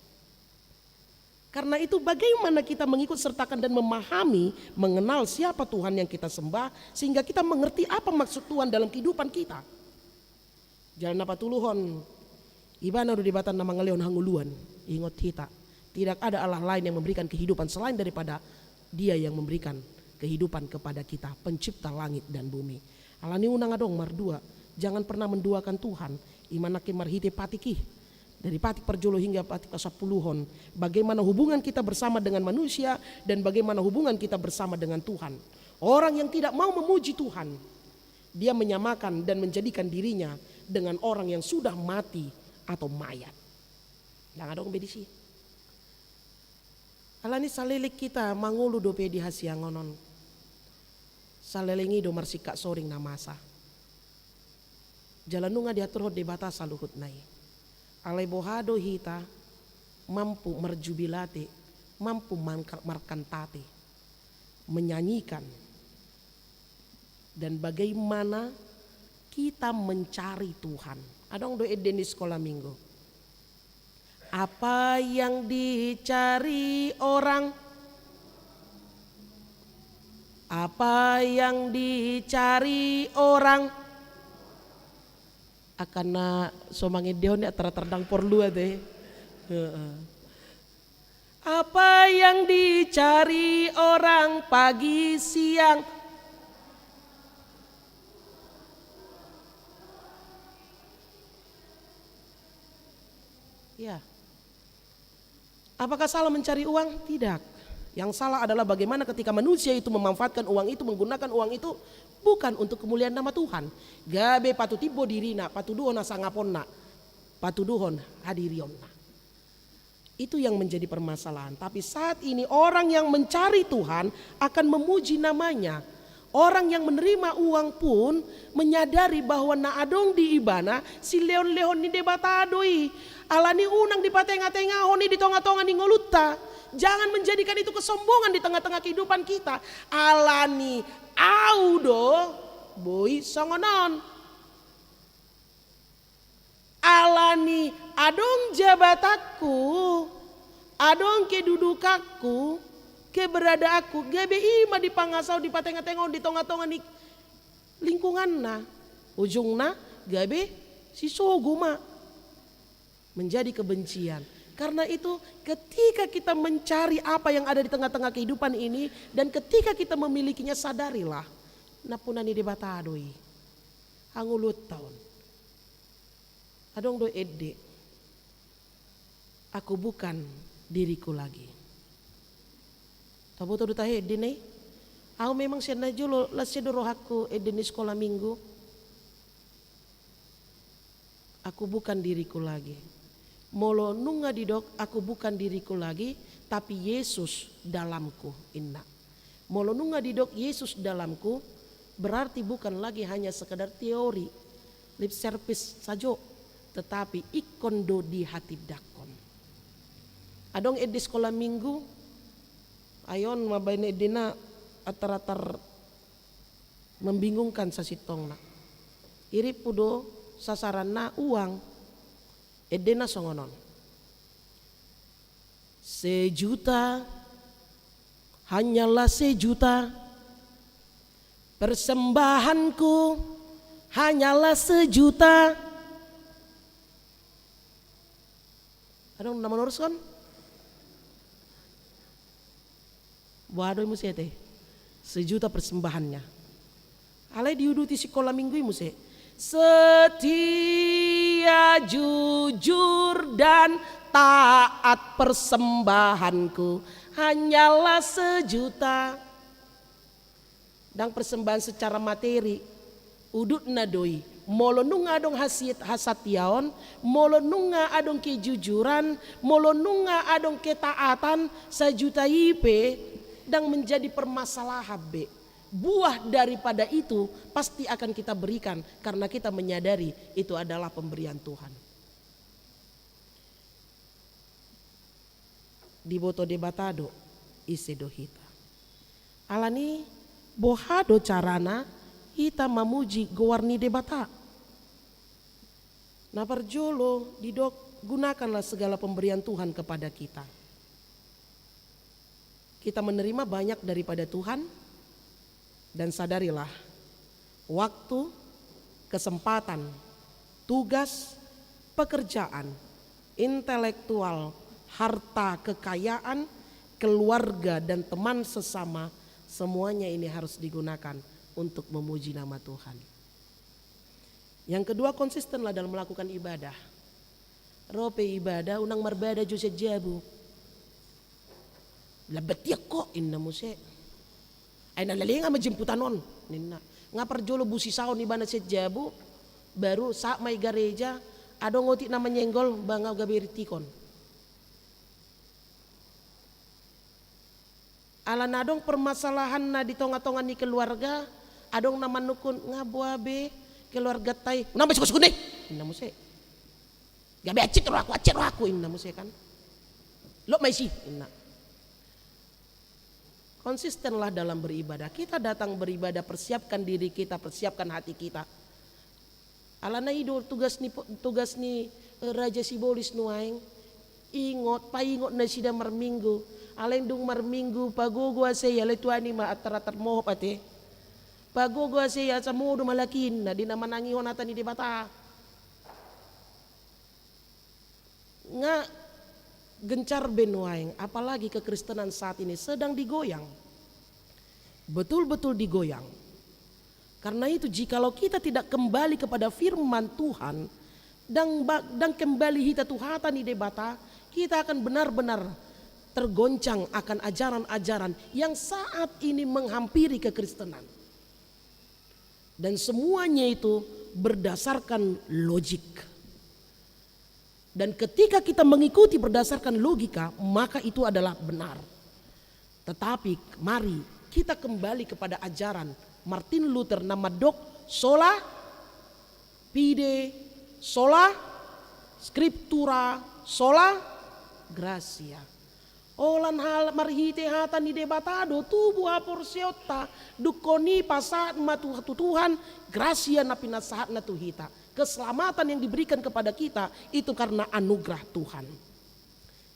Karena itu, bagaimana kita mengikut sertakan dan memahami, mengenal siapa Tuhan yang kita sembah, sehingga kita mengerti apa maksud Tuhan dalam kehidupan kita. Jala na patoluhon, Ibana do Debata na mangalehon hangoluan, ingot hita. Tidak ada Allah lain yang memberikan kehidupan selain daripada Dia yang memberikan kehidupan kepada kita, pencipta langit dan bumi. Alani unang adong mardua, jangan pernah menduakan Tuhan, i ma nangkin marhite patik i. Dari patik parjolo hingga patik pasampuluhon, bagaimana hubungan kita bersama dengan manusia dan bagaimana hubungan kita bersama dengan Tuhan. Orang yang tidak mau memuji Tuhan, dia menyamakan dan menjadikan dirinya dengan orang yang sudah mati atau mayat. Ndang adong be disi. Alani saleleng hita mangolu dope di hasiangan on. Saleleng i do marsingkat soring na masa. Jala nunga diaturhon Debata saluhutna i. Alai boha do hita mampu marjubilate, mampu mangka-, markantate, menyanyikan, dan bagaimana kita mencari Tuhan. Adong do ende ni sekolah minggu. Apa yang dicari orang? Apa yang dicari orang? Angka na so mangendehon i antara tardang porlu ate. Heeh. Apa yang dicari orang pagi siang? Ya. Apakah salah mencari uang? Tidak. Yang salah adalah bagaimana ketika manusia itu memanfaatkan uang itu, menggunakan uang itu bukan untuk kemuliaan nama Tuhan. Gabe patutimbo dirina, patuduhon hasangaponna, patuduhon hadirionna. Itu yang menjadi permasalahan. Tapi saat ini orang yang mencari Tuhan akan memuji namanya. Orang yang menerima uang pun menyadari bahwa na adong di ibana silehon-lehon ni Debata do i. Alani unang dipatenga-tengahon i di tonga-tonga ni ngolunta. Jangan menjadikan itu kesombongan di tengah-tengah kehidupan kita. Alani au do boi songon on. Alani adong jabatanku, adong kedudukanku, keberadaanku, gabe i ma dipangasau, dipatenga-tenga on di tonga-tonga ni lingkunganna. Ujungna gabe sisogo ma, menjadi kebencian. Karena itu, ketika kita mencari apa yang ada di tengah-tengah kehidupan ini, dan ketika kita memilikinya, sadarilah, nampuna ni Debata do i. Hangoluonta on. Adong do ende, "Aku bukan diriku lagi." Taboto do tahe endena i? Au memang sian na jolo las do rohangku ende ni sekolah minggu. "Aku bukan diriku lagi." Molo nunga didok, "Aku bukan diriku lagi, tapi Yesus dalamku," inna. Molo nunga didok Yesus dalamku, berarti bukan lagi hanya sekedar teori, lip service sajo, tetapi ingkon do dihatindangkon. Adong ende sekolah minggu, ai on ma baen endena atar-atar membingungkan sasintongna. Irimpu do sasaranna uang, endena songon on. Sejuta, hanyalah sejuta. Persembahanku hanyalah sejuta. Adong na manorushon? Boha do i muse te? Sejuta persembahannya. Alai diuduti sikola minggu i muse. Setia, jujur, dan taat, persembahanku hanyalah sejuta. Ndang persembahan secara materi. Udutna do i. Molo nunga adong hasiat hasatiaon, molo nunga adong kejujuran, molo nunga adong ketaatan, sajuta i pe ndang menjadi permasalahan be. Buah daripada itu pasti akan kita berikan karena kita menyadari itu adalah pemberian Tuhan. Diboto Debata do ise do hita. Alani boha do carana hita mamuji goar ni Debata? Na parjolo didok, gunakanlah segala pemberian Tuhan kepada kita. Kita menerima banyak daripada Tuhan, dan sadarilah, waktu, kesempatan, tugas, pekerjaan, intelektual, harta, kekayaan, keluarga, dan teman sesama, semuanya ini harus digunakan untuk memuji nama Tuhan. Yang kedua, konsistenlah dalam melakukan ibadah. Ro pe ibadah, unang marbada jo sian jabu. Lambat ia ho, inna muse. Ai na leleng ma jemputan on, ninna. Nga parjolo busisaon ibana sian jabu, baru sahat ma i gareja, adong otik na manyenggol, ba nga gabe rintikon. Ala na adong permasalahanna di tonga-tonga ni keluarga, adong na manungkun, nga boha be keluarganta i. Unang be sungkun-sungkun i, inna muse. Gabe hansit rohangku, hansit rohangku, inna muse kan. Lot ma isi, inna. Konsistenlah dalam beribadah. Kita datang beribadah, persiapkan diri kita, persiapkan hati kita. Alana i do tugas ni po-, tugas ni, eh, Raja Sibolis nuaeng. Ingot, paingot nasida marminggu. Alai dung marminggu, pagogo asa i, alai tuani ma atar-atar mohop ate. Pagogo asa i, asa modom halak i, inna, di na manangihon hata ni Debata. Nga gencar be nuaeng, apalagi kekristenan saat ini sedang digoyang. Betul-betul digoyang. Karena itu, jikalau kita tidak kembali kepada firman Tuhan, dan ba-, dan kembali hita tu hata ni Debata, kita akan benar-benar tergoncang akan ajaran-ajaran yang saat ini menghampiri kekristenan. Dan semuanya itu berdasarkan logik. Dan ketika kita mengikuti berdasarkan logika, maka itu adalah benar. Tetapi mari kita kembali kepada ajaran Martin Luther na mandok, sola fide, sola scriptura, sola gratia. Holan hal marhite hata ni Debata do tubu haporseaonta, dungkon i pasahat ma tu, tu Tuhan, grasia na pinasahatna tu hita. Keselamatan yang diberikan kepada kita itu karena anugerah Tuhan.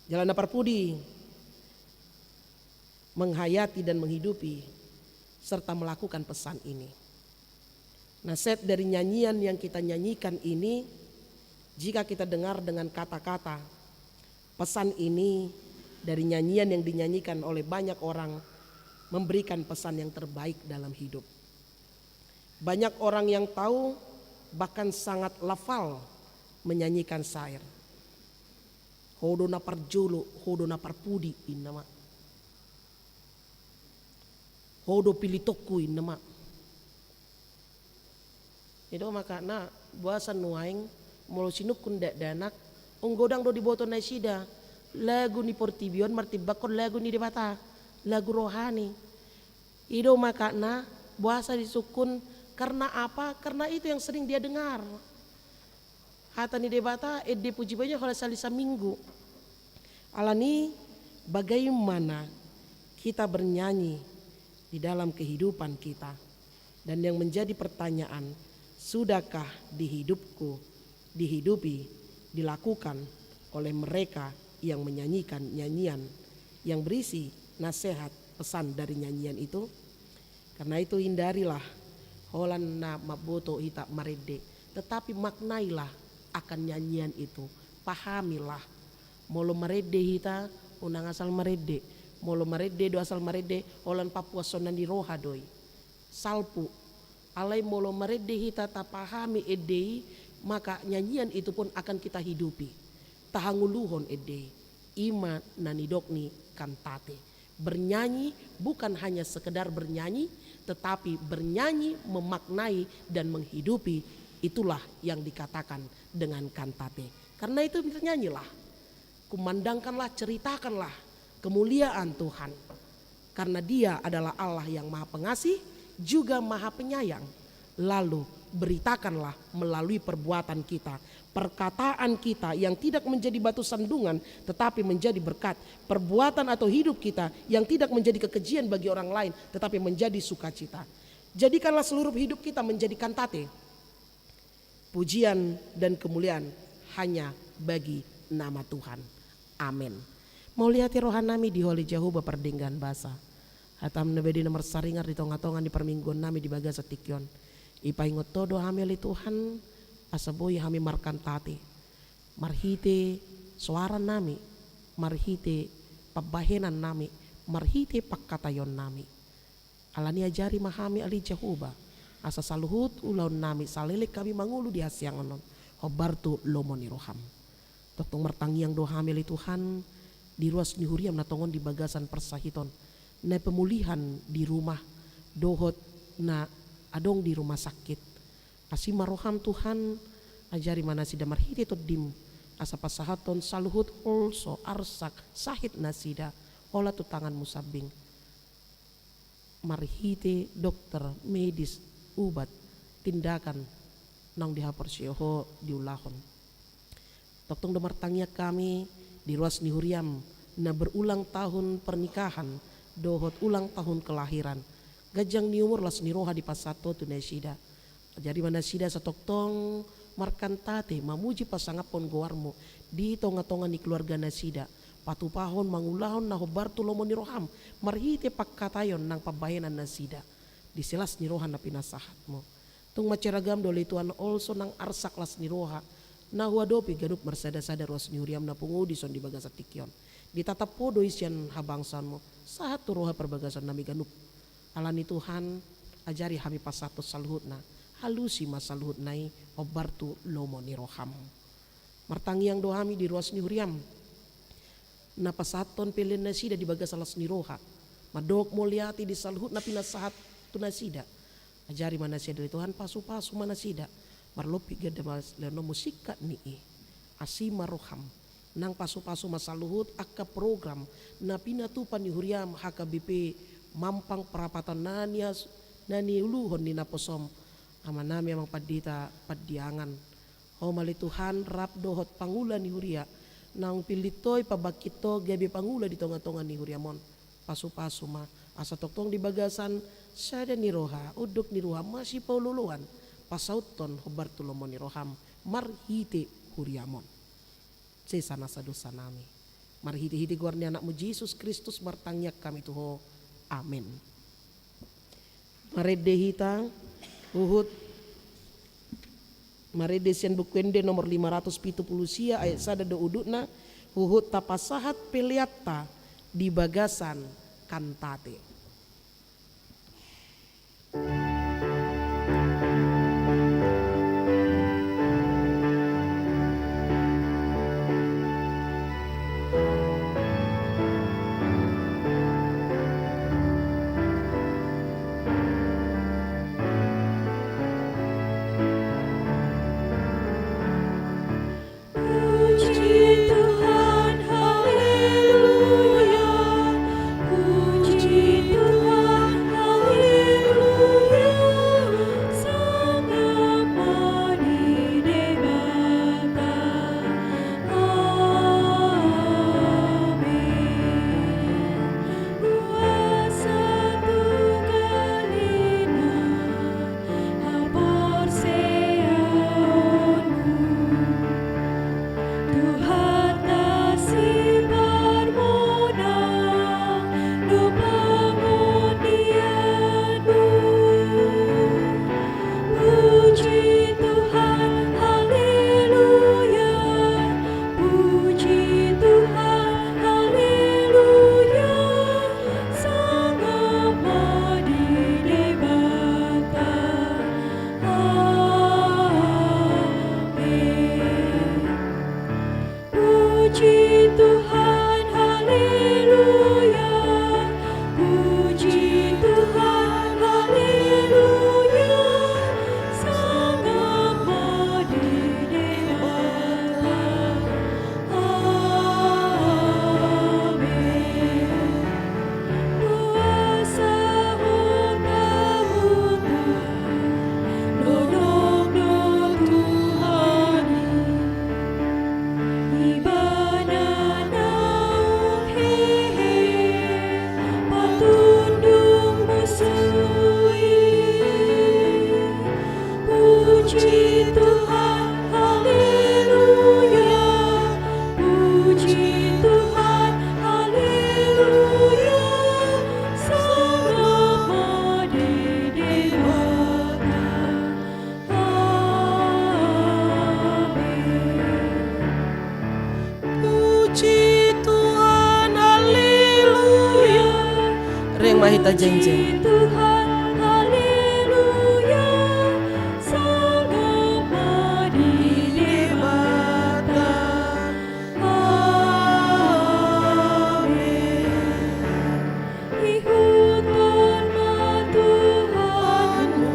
Jala na parpudi, menghayati dan menghidupi serta melakukan pesan ini. Nasihat dari nyanyian yang kita nyanyikan ini, jika kita dengar dengan kata-kata, pesan ini dari nyanyian yang dinyanyikan oleh banyak orang memberikan pesan yang terbaik dalam hidup. Banyak orang yang tahu bahkan sangat lafal menyanyikan syair. Ho do na parjolo, ho do na parpudi, inna ma. Ho do pilitonku, inna ma. I do makana, boasa nuaeng molo sinungkun dakdanak, umgodang do diboto nasida lagu ni portibi on martimbangkon lagu ni Debata, lagu rohani. I do makana, boasa disungkun, karena apa? Karena itu yang sering dia dengar. Hata ni Debata, ende pujiba i holan sali saminggu. Alani, bagaimana kita bernyanyi di dalam kehidupan kita? Dan yang menjadi pertanyaan, sudahkah di hidupku, dihidupi, dilakukan oleh mereka yang menyanyikan nyanyian yang berisi nasihat pesan dari nyanyian itu? Karena itu, hindarilah holan na mamboto hita marende, tetapi maknailah akan nyanyian itu, pahamilah. Molo marende hita, unang asal marende. Molo marende do asal marende, holan papuashon na ni roha do i. Salpu. Alai molo marende hita tapahami ende i, maka nyanyian itu pun akan kita hidupi. Tahangoluhon ende i. I ma na nidok ni kantate. Bernyanyi bukan hanya sekedar bernyanyi, tetapi bernyanyi memaknai dan menghidupi, itulah yang dikatakan dengan kantate. Karena itu bernyanyilah, kumandangkanlah, ceritakanlah kemuliaan Tuhan. Karena Dia adalah Allah yang Maha Pengasih, juga Maha Penyayang. Lalu beritakanlah melalui perbuatan kita, perkataan kita yang tidak menjadi batu sandungan, tetapi menjadi berkat. Perbuatan atau hidup kita yang tidak menjadi kekejian bagi orang lain, tetapi menjadi sukacita. Jadikanlah seluruh hidup kita menjadi kantate, pujian dan kemuliaan hanya bagi nama Tuhan. Amen. Mauliate rohanami di Ho ale Jahowa pardenggan basa. Hatam na badia na marsaringar di tonga-tonga ni parmingguonnami di bagasan tingki on. Ipaingot Ho do hami ale Tuhan, asa boi hami markantate. Marhite soaranami, marhite pambahenannami, marhite pangkataionnami. Alani ajari ma hami ale Jahowa, asa saluhut ulaonnami saleleng hami mangolu di hasiangan on, hombar tu lomo ni roham. Tongtong martangiang do hami ale Tuhan, di ruas ni huriam na tongon di bagasan parsahiton, na pemulihan di rumah, dohot na adong di rumah sakit. Asi ma roham Tuhan, ajari ma nasida marhite tondim, asa pasahathon saluhut holso, arsak, sahit nasida, holan tu tanganmu sambing. Marhite dokter, medis, ubat, tindakan naung dihaporseai Ho diulahon. Tongtong do martangiang hami di ruas ni huriam na berulang tahun pernikahan dohot ulang tahun kelahiran. Ganjang ni umur, las ni roha dipasahat Ho tu nasida. Ajari ma nasida asa tongtong markantate, mamuji pasangaphon goarmu di tonga-tonga ni keluarga nasida. Patupahon mangulahon na hombar tu lomo ni roham, marhite pangkataion nang pambahenan nasida. Di las ni roha na pinasahatmu. Tung mansai ragam do ale Tuhan holso nang arsak, las ni roha, na huadopi ganup marsada-sada ruas ni huriam na pungu dison di bagasan tingki on. Ditatap Ho do i sian habangsaonmu, sahat tu roha parbagasannami ganup. Alani Tuhan, ajari hami pasahathon saluhutna, alusi ma saluhutna i hombar tu lomo ni roham. Martangiang do hami di ruas ni huriam, na pasahathon pelean nasida di bagasan las ni roha. Mandok mauliate di saluhut na pinasahat tu nasida. Ajari ma nasida ale Tuhan, pasu-pasu ma nasida. Marlobi ganda ma lehononmu singkat ni i. Asi ma roham. Nang pasu-pasu ma saluhut angka program na pinatupa ni huriam H K B P Mampang Prapatan na ni as-, na niuluhon ni naposom Amanami Amang Pandita Pandiangan. Ho ma ale Tuhan, rap dohot pangula ni huria, Naung pillit Ho, ipabangkit Ho gabe pangula di tonga-tonga ni huriam on. Pasu-pasu ma asa tongtong di bagasan sada ni roha, unduk ni roha, masipaolo-oloan, pasauthon hombar tu lomo ni roham marhite huriam on. Sesa nasa dosanami. Marhite-hite goar ni Anak-Mu Jesus Kristus martangiang hami tu Ho. Amen. Marende hita huhut, marende sian Buku Ende nomor lima ratus pitu pulu sia, ayat sada dohot udutna, huhut tapasahat peleanta di bagasan kantate. Puji Tuhan, haleluya. Puji Tuhan, haleluya. Sangap ma di Debata. Amen. Huasa tu haporseaonmu, Tuhanta siparmonang do pangondianmu. Puji Tuhan, haleluya. Puji Tuhan, haleluya. Sangap ma di Debata. Amen. Puji Tuhan, haleluya. Puji Tuhan, haleluya. Sangap ma di Debata. Amen. Huasa hot hamuta, donok do Tuhan i. Ibana naung hehe patundung musu i. Puji Tuhan, haleluya. Puji Tuhan, haleluya. Sangap ma di Debata. Amen. Puji Tuhan, haleluya. Reng ma hita jengjeng. Puji Tuhan, haleluya. Sangap ma di Debata. Amen. Ihuthon ma Tuhanmu,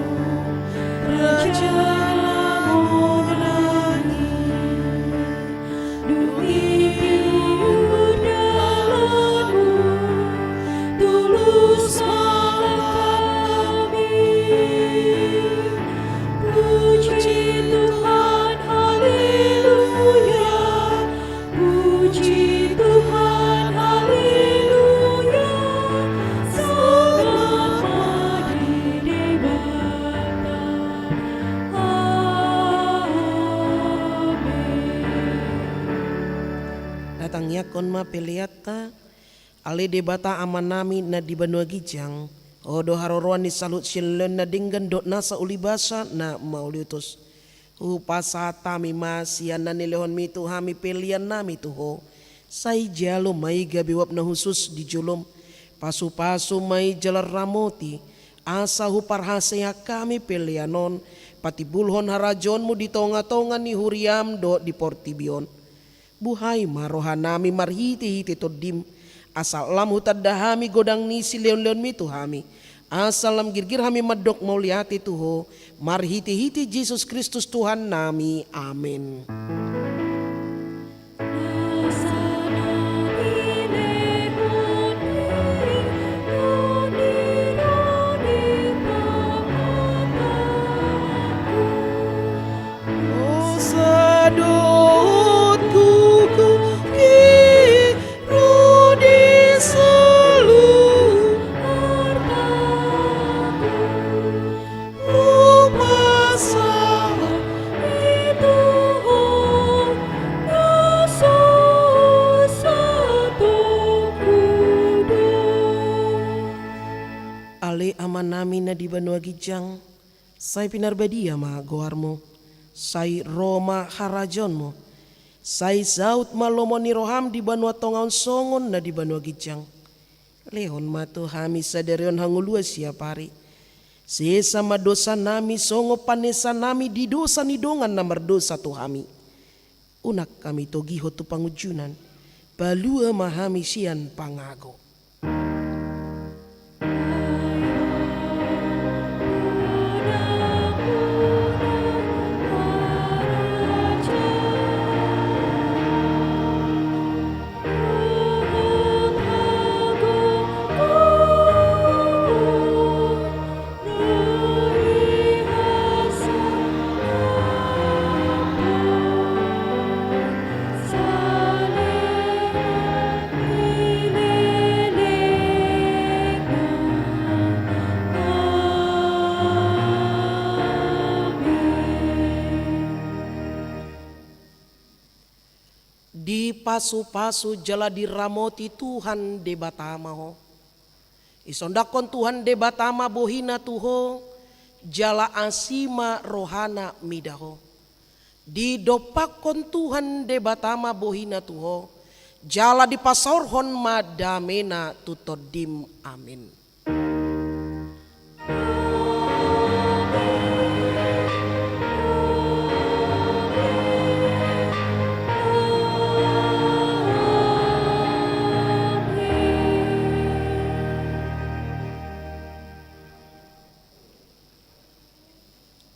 raja na monang i. Dung i piur dalanmu, tulus ma langkami. Puji Tuhan, haleluya. Puji Tuhan, haleluya. Sangap ma di Debata. Amen. Tatangiangkon ma peleanta. Ale Debata Amanami na di banua ginjang, Ho do haroroan ni saluhut silehonlehon na denggan dohot nasa ulibasa na mauliutus. Hupasahat hami ma sian na nilehonmi tu hami peleannami tu Ho. Sai jalo ma i gabe uap na hushus di jolom. Pasupasu ma i jala ramoti, asa huparhaseang hami pelean on patimbulhon harajaonmu di tongatonga ni huriam dohot di portibi on. Buhai ma rohanami marhitehite Tondim, asa lam hutanda hami godang ni silehonlehonmi tu hami, asa lam girgir hami mandok mauliate tu Ho, marhitehite Jesus Kristus Tuhannami. Amen. Dosa dohot gogo Amanami na di banua ginjang, sai pinarbadia ma goarmu, sai ro ma harajaonmu, sai saut ma lomo ni roham di banua tonga on songon na di banua ginjang. Lehon ma tu hami sadari on hangoluan siapari. Sesa ma dosanami songon panesanami di dosa ni dongan na mardosa tu hami. Unang hami togihon tu pangunjunan, palua ma hami sian pangago. Dipasupasu jala diramoti Tuhan Debata ma ho. Isondangkon Tuhan Debata ma bohina tu ho, jala asi ma rohana mida ho. Didompakkon Tuhan Debata ma bohina tu ho, jala dipasaorhon ma damena tu tondim. Amin.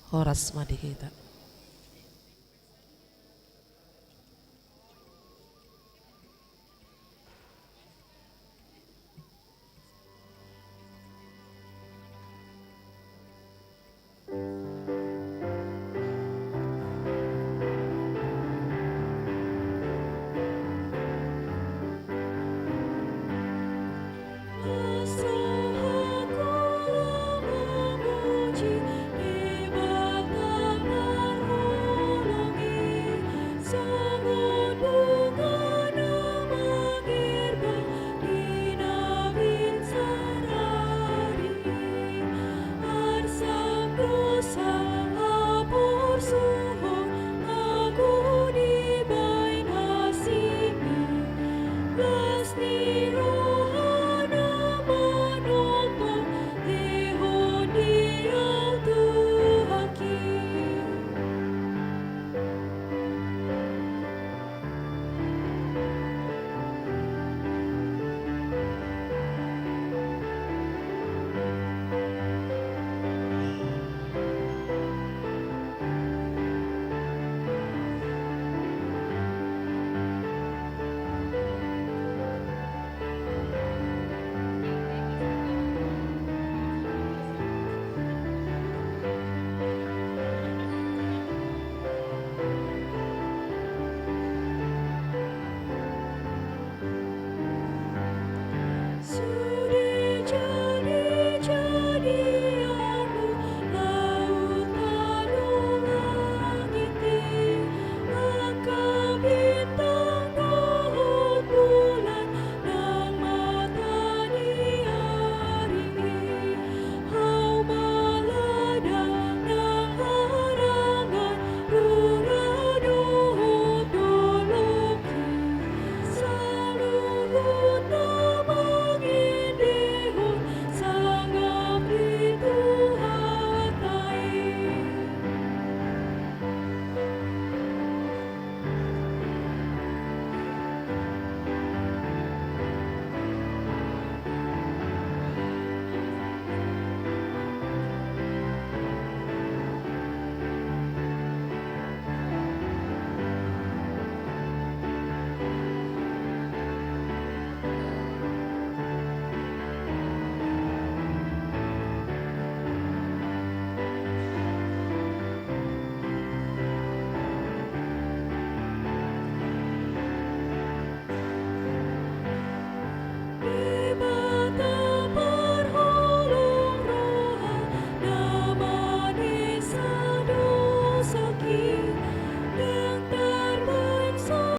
Horas ma di hita.